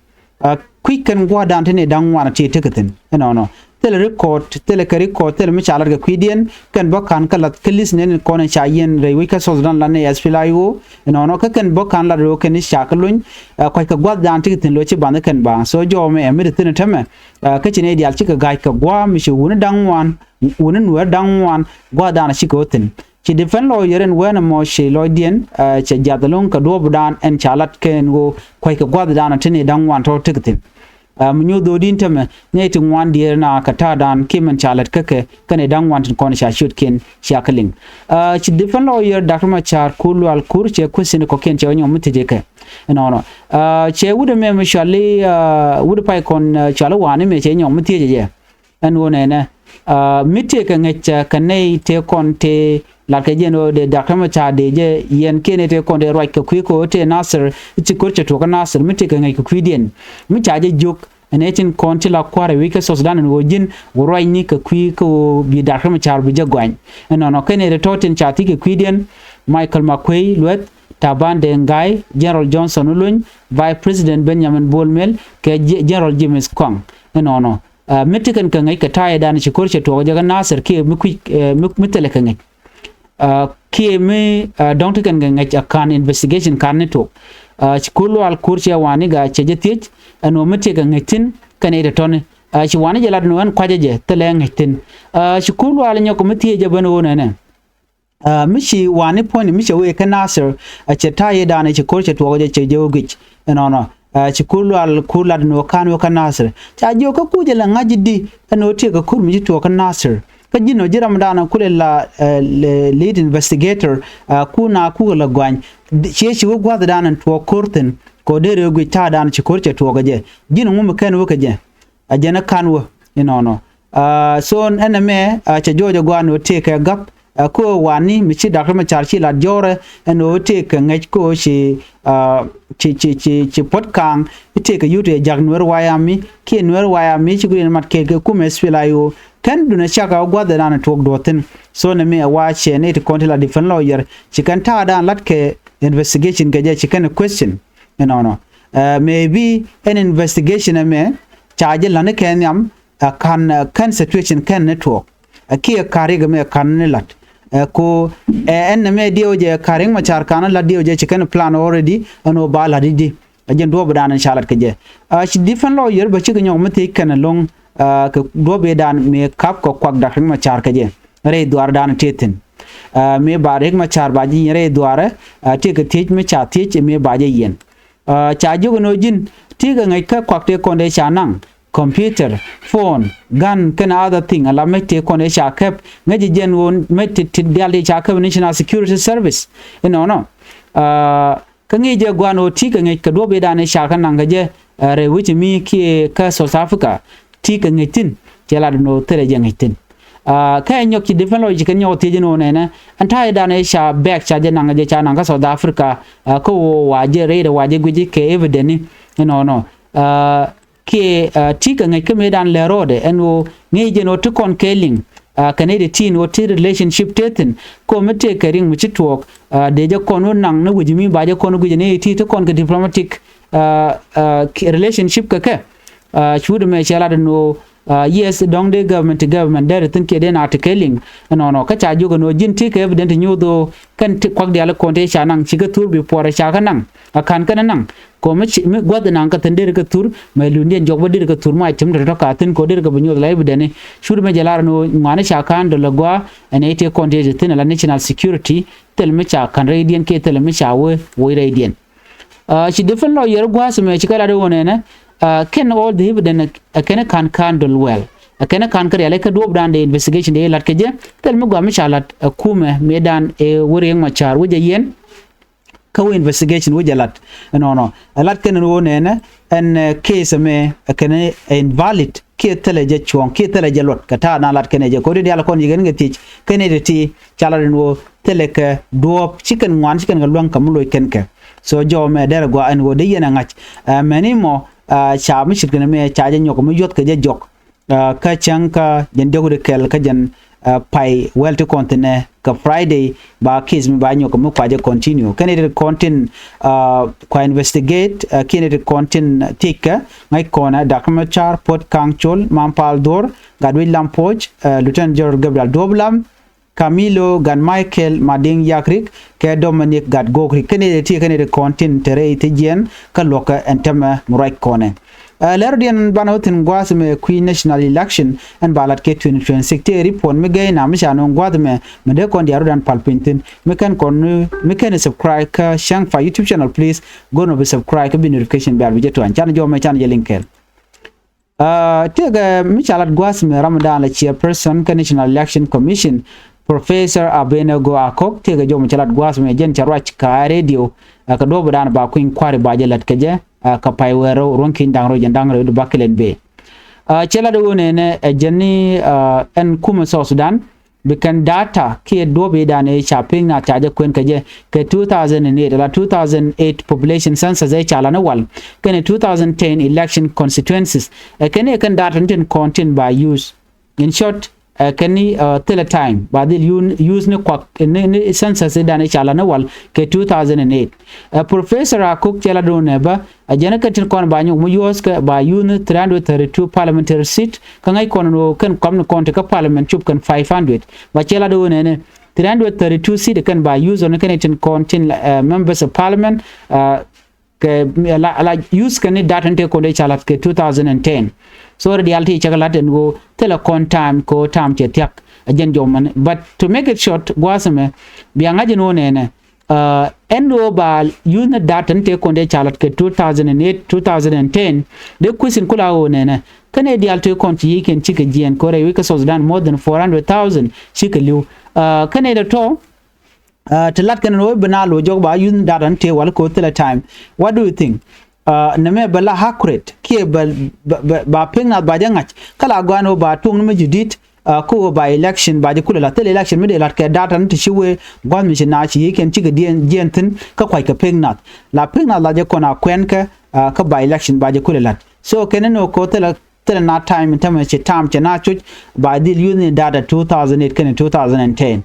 aa, kui̱c kɛn gua̱a̱thdan ti nɛy da̱ŋ ŋuan ti tekɛ thi̱n. Ɛnɔnɔ. Thilɛ record, thilɛ kɛ record, thilɛ mi ca lat kɛ kui̱diɛn, kɛn bä ka̱n kä lath kä list nɛn kɔn ca yiɛn rɛy wec kä South Sudan la nɛy S P L A I O. Ɛnɔnɔ kä kɛn bä ka̱n lat ɣöö kɛn ca kä lony, aa, kua̱c kɛ gua̱a̱thdan tekɛ thi̱n lo̱c ci ba̱nh kɛn ba̱a̱ŋ. So jɔmɛ ɛ mi te thi̱n ɛ tämɛ, aa, kä ci nɛy diaal cikɛ ga̱a̱c kɛ gua̱a̱ mi ci wuni da̱ŋ ŋuan, wuni Nuɛɛr da̱ŋ ŋuan, gua̱a̱thdan cikɛ wä thi̱n. Ci defense lawyer ɛn wɛn ɛmɔ ci lɔcdiɛn, aa, cɛ jiath ɛlɔ̱ŋ kɛ duɔ̱ɔ̱pdan ɛn ca lat kɛn ɣöö kua̱ckɛ gua̱thdan ti nɛy da̱ŋ ŋuan tɔ̱ tekɛ thi̱n. Aa, mi nyuɔth dho̱o̱diɛn tämɛ nɛy ti ŋuan diɛɛr na kɛ ta̱a̱dan kiɛ mɛn ca lät kä kɛ kɛnɛ da̱ŋ ŋuan tin kɔn ca ciötkiɛn cia kä liŋ. Aa, ci defense lawyer Doctor Machar Kur Lual Kur cɛ question kɔ̱kiɛn cɛ wä nyɔk mi thiecɛ kɛ. Ɛnɔnɔ. Aa, cɛ wut ɛmɛ mi cuali, aa, wut pay kɔn, aa, cuali wani mɛ cɛ nyɔk mi thiecɛ jɛ. Ɛn ɣöö nɛnɛ, aa, mi tëëkɛ ŋäc, aa, kɛ nɛy tëë kɔn tëë latkɛ jɛn ɣöö dee Doctor Machar dee jɛ yɛn kiɛ nɛy tëë kɔn dee ruac kɛ kui̱ kɛ ɣöö tëë Nasir, ci ko̱r cɛ tuɔɔk kä Nasir, mi tëëkɛ ŋäc kɛ kui̱diɛn. Mi ca jɛ jiök ɛn ɛ tin kɔn ti la kua̱r ɛ wi̱c kä South Sudan ɛn ɣöö ji̱n wä ruacni kɛ kui̱ kä ɣöö bi Doctor Machar bi jɛ gɔany. Ɛnɔnɔ kɛn ɛ tɔ̱ tin ca thiec kɛ kui̱diɛn, Michael Makuei Lueth, Taban Deng Gai, General Johnson Olony, Vice President Benjamin Bol Mel, kɛ Ge-, General James Kong. Ɛnɔnɔ. Aa, mi ti kɛn kɛ ŋäc kɛ ta̱yɛ dan ci ko̱r cɛ tuɔɔk jɛ kä Nasir kiɛ mi kui̱c, ɛ, mi, mi thilɛ kɛ ŋäc. Aa, kiɛ mi, aa, dɔ̱ŋ ti kɛn kɛ ŋäc a ka̱n investigation ka̱n ni tuɔɔk. Aa, ci Kur Lual Kur cɛ wani ga cɛ jɛ thiec ɛn ɣöö mi ti kɛ ŋäc thi̱n kɛn i̱ tɔ̱tɔ̱ni. Aa, ci wani jɛ lat ɛn ɣöö ɛn kuacä jɛ thilɛ ŋäc thi̱n. Aa, ci Kur Lual nyɔk kɛ mi thiec jɛ ben ɣöö nɛnɛ. Aa, mi ci wani puɔ̱nyni mi cɛ wee kä Nasir, aa, cɛ ta̱yɛ dan ci ko̱r cɛ tuɔɔk jɛ cɛ jɛ wä guic. Ɛnɔnɔ, aa, ci Kur Lual Kur lat ɛn ɣöö ka̱n wä kä Nasir. Ca jiök kä kucɛ la ŋa̱c di ɛn ɣöö tëëkɛ ko̱r mi ci tuɔɔk kä Nasir. Kä ji̱n ɔ ji̱ ramdan kulɛ la, aa, lead investigator, aa, kun a kukɛ la gɔany. Ciɛ ci wä gua̱thdan ɛn tuɔɔk ko̱r thi̱n kɛ ɣöö dee rɛy guic ta̱a̱dan ci ko̱r cɛ tuɔɔk kɛ jɛ. Ji̱n ŋu mi kɛn wä kɛ jɛ. A jɛn ɛ ka̱n wä inɔnɔ. Aa, so ɛn ɛmɛ, aa, cɛ jɔɔc ɛ gɔaa ni wä tëëkɛ gap, aa, kä wani mi ci Doctor Machar ci lat jɔɔrɛ ɛn wä tëëkɛ ŋäc kä wä ci, aa, ci, ci, ci, ci puɔ̱t ka̱a̱ŋ i̱ tëëkɛ yut ɛ jak Nuɛr White Army kiɛ Nuɛr White Army ci kui̱n mat kɛ kɛ kumɛ S P L A I O. Kɛn dunɛ cakɛ wä gua̱thɛ dan tuɔɔk duɔ̱thi̱n. So ɛn ɛmɛ ɛ wa cɛ nɛy ti kɔn ti la defense lawyer ci kɛn ta̱a̱dan lat kɛ investigation kɛ jɛ ci kɛn ɛ question. Inɔnɔ. Aa, maybe ɛn investigation ɛmɛ ca jɛ la̱t ni kɛ nhiam, aa, ka̱n, aa, kɛn situation kɛn ni tuɔɔk. Aa, kiɛ ka̱r yik ɛmɛ ka̱n ni la̱t. Aa, ko, aa, ɛn ɛmɛ diɛw jɛ ka̱r yik ma car ka̱n ni la̱t diɛw jɛ ci kɛn plan already ɛn ɣöö ba la̱t i̱di. Aa, jɛn duɔ̱ɔ̱pdan ɛn ca la̱t kɛ jɛ. Aa, ci defense lawyer bɛ cikɛ nyɔk mi thiec kɛn ɛlɔ̱ŋ, kɛ duɔ̱ɔ̱p ëëdan mëë kap kɛ kuak Dak Riek Machar kɛ jɛ rɛy dhuaardan tëë thi̱n. Mëë ba Riek Machar ba jɛ yiɛn rɛy dhuaarɛ, tëëkɛ thiec mi ca thiec mëë ba jɛ yiɛn. Ca jiök ɛn ɣöö ji̱n ti̱i̱ kɛ ŋäc kä kuak tëë kɔn dee ca naŋ, computer, phone, gun kɛnɛ other thing, ala mec tëë kɔn dee ca kɛp, ŋäc ji̱ jɛn ɣöö mec ti ti diaal ti ca kɛp national security service. Inɔnɔ kä ŋi̱i̱c jɛ gua̱a̱n ɣöö ti̱i̱ kɛ ŋäc kɛ duɔ̱ɔ̱p ëëdan ëë ca kä naŋ kɛ jɛ rɛy wec mi kiɛ kä South Africa, ti̱i̱ kɛ ŋäc thi̱n, cɛ lat ɛn ɣöö thilɛ jɛ ŋäc thi̱n. Kä ɛ nyɔk ci defend lawyer ci kɛn nyɔk thiec ɛn ɣöö nɛnɛ ɛn ta̱a̱ ëëdan ëë ca bɛk ca jɛ naŋ kɛ jɛ ca naŋ kä South Africa, kä ɣöö wa jɛ rɛydɛ wa jɛ guici kɛ evidence ni. Inɔnɔ kiɛ ti̱i̱ kɛ ŋäc kä mëëdan lɛ ro̱o̱dɛ ɛn ɣöö ŋäc jɛ ɛn ɣöö ti kɔn kɛ liŋ kɛ nɛy ti ti ɛn ɣöö ti relationship tëë thi̱n. Kɔ mi tëëkɛ riŋ mi ci tuɔɔk dee jɛ kɔn wä naŋ ni wi̱c mi ba jɛ kɔn wä guic ni ti ti kɔn kɛ diplomatic relationship kɛ kɛ. Cuut ɛmɛ cɛ lat ɛn ɣöö yes, dɔ̱ŋ dee government ti government dee ri thi̱n kiɛ dee na ti kɛ liŋ. Ɛnɔnɔ kä ca jiök ɛn ɣöö ji̱n ti̱i̱ kɛ evidence ti nyuuth ɣöö kɛn ti kuak diaal kɔn tëë ca naŋ ci kä thur bi puɔrɛ ca kä naŋ a ka̱n kɛn ɛ naŋ. Kɔ mi gua̱th inaŋ kä thi̱n derɛ kɛ thur mɛ lundiɛn jɔk bä derɛ kɛ thur mac ti̱m tɔ̱tɔ̱ ka thi̱n kɔ derɛ kɛ bi nyuɔth la evidence ni. Cuut mɛ jɛ lar ni ŋuani ca ka̱n dɔl agua ɛn ɛ ti kɔn ti ti thi̱n ala national security thil mi ca ka̱n rɛydiɛn kiɛ thil mi ca wee woc rɛydiɛn. Ci defend lawyer gua̱a̱th mɛ ci kɛ lat iwä nɛnɛ kɛn all the evidence ɛ kɛn ka̱n ka̱n dɔl well ɛ kɛn ka̱n kä rial ɛ kä duɔ̱ɔ̱pdan de investigation de lat kɛ jɛ thil mi gua̱a̱th mi ca lat ɛ kumɛ mëëdan ɛ wä Riek Machar wä jɛ yɛn. Kä wä investigation wä jɛ lat ɛnɔnɔ ɛ lat kɛn wä nɛnɛ ɛn case ɛmɛ ɛ kɛn invalid kiɛ thilɛ jɛ cuɔ̱ɔ̱ŋ kiɛ thilɛ jɛ luɔt kɛ ta̱a̱ na lat kɛn ɛ jɛ kɛ wä di dial kɔn yikɛn kɛ thiec kɛn ɛ ti ti ca lat ɛn wä thilɛ kɛ duɔ̱ɔ̱p ci kɛn ŋuan ci kɛn kɛ luäŋ kɛ mi loc kɛn kɛ. So jɔw mɛ derɛ gua ɛn wä dee yɛn ɛ ŋa̱c ɛ mɛni mɔ ca mi cit kɛn mɛ ca jɛ nyɔk mi yuɔth kɛ jɛ jɔk. Kä cäŋ kä jɛn diɔ̱k di kɛl kä jɛn pay wɛl ti kɔn thi̱nɛ kɛ Friday ba case mi ba nyɔk mi kua jɛ continue kɛn it kɔn tin kua investigate kiɛn it kɔn tin thiec kɛ ŋäc kɔnɛ Dak Machar, Puot Kaŋ Col, Mam Pal Dhuor, Gatwec Lam Puɔc, Lieutenant General Gabriel Duop Lam, Camilo Gat Michael Madiŋ Yak Rik kɛ Dominic Gat Gok Rik kɛn ɛ ti kɛn ɛ ti kɔn tin te rɛy ti jiɛn kä luɔkä ɛn tämɛ mi ruac kɔnɛ. Ɛ lɛr diɛn banɛ wä thi̱n gua̱a̱th mɛ kui̱ national election ɛn ba lat kɛ twenty twenty-six ti ɛ report mi gɛy na mi ca nööŋ gua̱a̱th mɛ mi dee kɔn diaal rut ɛn pal piny thi̱n mi kɛn kɔn mi kɛn subscribe kä Cäŋ Fa YouTube channel please. Go̱r nɔ bi subscribe kä bi notification bell bi jɛ tuany can jɔmɛ can jɛ link kɛl. Tëëkɛ mi ca lat gua̱a̱th mɛ ram dan la chairperson kä National Election Commission, Professor Abednego Akok, tëëkɛ jɔw mi ca lat gua̱a̱th mɛ jɛn ca ruac ka radio kɛ duɔ̱ɔ̱p dan ba kui̱ny kua̱ri ba jɛ lat kɛ jɛ kɛ pay wɛɛr rɛw ruɔ̱ŋ ki̱ny da̱ŋ rɛw jɛn da̱ŋ rɛw di ba kɛ lɛn bee. Cɛ lat ɣöö nɛnɛ ɛ jɛn ni ɛn kumɛ South Sudan bi kɛn data kiɛ duɔ̱ɔ̱p i̱ dan ëë ca pi̱i̱ŋ na ca jɛ kuɛn kɛ jɛ kɛ two thousand and eight ala two thousand eight population census ëë ca lan i̱ wal kɛnɛ two thousand ten election constituencies. Ɛ kɛn i̱ kɛn data ni tin kɔn tin ba use. In short ɛ kɛn i̱ thilɛ time ba dhil use ni kuak ni census i̱ dan ëë ca lan i̱ wal kɛ two thousand and eight. Ɛ Professor Akok cɛ la do̱n ɛ bä A jɛn kä tin kɔn ba nyɔk mi yuɔ̱ɔ̱th kɛ ba yuuth ni three hundred thirty-two parliamentary seat kä ŋäc kɔn ni ɣöö kɛn kɔm ni kɔn ti kä parliament cop kɛn five hundred. Ba cɛ lat ɣöö nɛnɛ three hundred thirty-two seat kɛn ba yuuth ɔn kɛn tin kɔn tin members of parliament kɛ la yuuth kɛn ni dat tin te kɔn dee ca lat kɛ two thousand and ten. So ri diaal ti cɛ kɛ lat ɛn ɣöö thilɛ kɔn time kɛ ɣöö time cɛ thiak. A jɛn jɔw mɛn but to make it short gua̱a̱th ɛmɛ bia ŋa̱c ɛn ɣöö nɛnɛ Ɛn ɣöö ba yuuth ni dat tɛn tëë kɔn dee ca lat kɛ two thousand and eight, two thousand and ten. Dee question kula ɣöö nɛnɛ kɛn ɛ diaal tëë kɔn ci yic kɛn cikɛ jiɛɛn kɛ rɛy wec kä South Sudan more than four hundred thousand cikɛ li̱w. Kɛn ɛ dee tɔ ti lat kɛn ɣöö bi na lo̱c jɔk ba yuuth ni dat tɛn tëë wal kɛ ɣöö thilɛ time. What do you think? Nɛmɛ bɛ la accurate kiɛ bɛ ba pek nath ba jɛ ŋa̱c kä la gɔaa ni ɣöö ba tuɔ̱ŋ ni mi ji̱ di̱t. Kä ɣöö ba election ba jɛ kulɛ la̱th thil election mi dee la̱t kɛ data ni ti ci wee gua̱th mi ci na ci yi̱ kɛn cikɛ diɛn jiɛn thi̱n kä kua̱ckɛ pek nath la pek nath la jɛ kɔn a kuɛn kɛ kä ba election ba jɛ kulɛ la̱t. So kɛn ni ɣöö kɛ ɣöö thilɛ thilɛ na time in tämɛ ci tam cɛ na coc ba dhil yuth ni data two thousand eight kɛn two thousand and ten.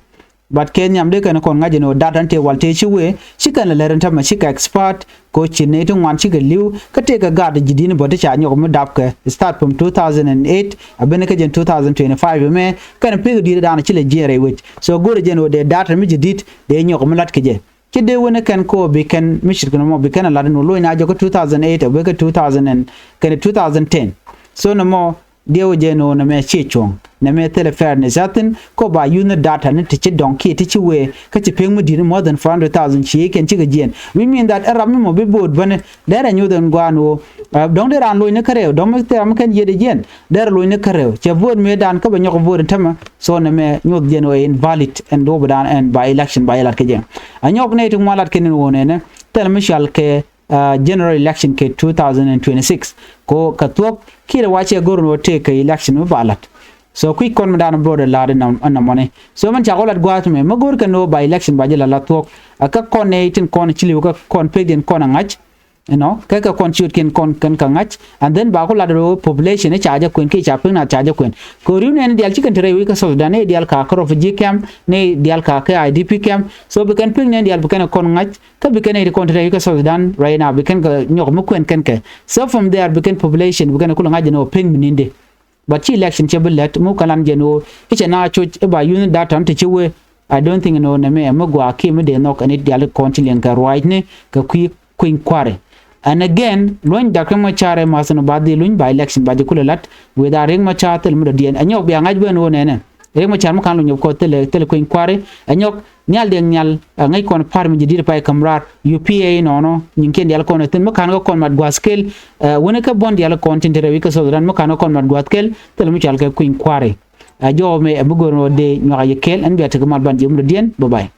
But kɛ nhiam dee kɛn kɔn ŋa̱c ɛn ɣöö dat ɛn tëë wal tëë ci wee ci kɛn lɛ lɛr ɛn tämɛ cikɛ expert. Kɛ ɣöö ci nɛy ti ŋuan cikɛ li̱w kä tëëkɛ gat ji̱ di̱n bä ti ca nyɔk mi dapkɛ start from two thousand and eight a ben kä jɛn two thousand twenty-five ɛmɛ kɛn pek di̱i̱t dan ci lɛ jiɛɛn rɛy wec. So go̱rɛ jɛn ɣöö dee dat ɛn mi ji̱ di̱t dee nyɔk mi lat kɛ jɛ. Ci dee wen ɛ kɛn kɛ ɣöö bi kɛn mi cit kɛ nɔmɔ bi kɛn a lat ɛn ɣöö lo̱c na jɔk kä two thousand eight a wek kä two thousand kɛn two thousand ten. So nɔmɔ Diɛw jɛ ni ɣöö nɛmɛ ciɛ cuɔ̱ŋ. Nɛmɛ thilɛ fairness a thi̱n, kɔ ba youth ni data ni ti ci dɔ̱ŋ kiɛ ti ci wee kä ci pek mi di̱t ni more than four hundred thousand ci kɛn cikɛ jiɛn. We mean that ɛ rap mi mɔ bi bo̱o̱t bäni. Derɛ nyoth ɛn gua̱a̱n ɣöö, ah, dɔ̱ŋ dee raan loc ni kärɛw, dɔ̱ŋ mi thil ram mi kɛn yiëëdɛ jiɛn. Derɛ loc ni kärɛw. Cɛ vote mi dan kä bɛ nyɔk vote ɛn tämɛ. So nɛmɛ nyoth jɛ ni ɣöö invalid ɛn duɔ̱ɔ̱p dan ɛn ba election ba jɛ lat kä jɛ. A nyɔk nɛy ti ŋuan lat kɛn ni ɣöö nɛnɛ thilɛ mi cɔal kɛ, ah, general election kɛ two thousand and twenty-six. Ko kɛ thuɔ̱k kiɛ rɛ wa cɛ go̱r ni ɣöö tëëkɛ election mi ba lat. So kui̱ kɔn mi dan bä rɛ la̱t ɛn nɔmɔni. So mɛn ca kɔ lat gua̱a̱th mɛ mi go̱r kɛ ni ɣöö ba election ba jɛ lat la thuɔ̱k. A kä kɔn nɛy tin kɔn ci li̱w kä kɔn pek diɛn kɔn a ŋa̱c. You know, kɛ kɛ kɔn ciötkiɛn kɔn kɛn kɛ ŋa̱c. And then ba ku lat rɛ ɣöö population i̱ ca jɛ kuɛn kiɛ ca pek na ca jɛ kuɛn. Kɛ ɣöö ri̱w nɛn diaal ci kɛn te rɛy wi̱c kä South Sudan, nɛy diaal ka kä refugee camp, nɛy diaal ka kä I D P camp. So bi kɛn pek nɛn diaal bi kɛn kɔn ŋa̱c. Kä bi kɛn nɛy ti kɔn te rɛy wi̱c kä South Sudan right now bi kɛn kɛ nyɔk mi kuɛn kɛn kɛ. So from there bi kɛn population bi kɛn kulɛ ŋa̱c jɛ ni ɣöö pek mi ni̱n di. But ci election cɛ bi lät mi wä kɛ lan jɛn ɣöö i̱ cɛ na coc i̱ ba youth ni data ni ti ci wee. I don't think ni ɣöö nɛmɛ ɛ mi gɔaa kiɛ mi dee nhɔk ɛn i̱ diaal kɔn ci liɛŋ kɛ ruacni kɛ kui̱ kui̱ny kua̱ri. And again luɔ̱ny Doctor Riek Machar ɛ ma̱th ni ba dhil luny ba election ba jɛ kulɛ la̱t. Without Riek Machar thil mi dɔ̱diɛn ɛ nyɔk bia ŋa̱c ben ɣöö nɛnɛ Riek Machar mi ka̱n luny ɛ kɔ thilɛ thilɛ kui̱ny kua̱ri ɛ nyɔk. Nhial diɛŋ nhial, ɛ, ŋäc kɔn pa̱r mi jɛ di̱t pay käm raar, U P A inɔnɔ, nyiŋkiɛn diaal kɔn ɛ thi̱n, mi ka̱n kä kɔn mat gua̱a̱th kɛl, ɛ, wänä kä buɔ̱n diaal kɔn tin te rɛy wi̱c kä South Sudan, mi ka̱n kä kɔn mat gua̱a̱th kɛl, thilɛ mi cɔal kɛ kui̱ny kua̱ri. Ɛ, jɔwä mɛ, ɛ, mi go̱r ni ɣöö dee nyuak a yɛ kɛl, ɛn bia tekɛ mal ban ji̱ mudɔ̱diɛn, bye bye.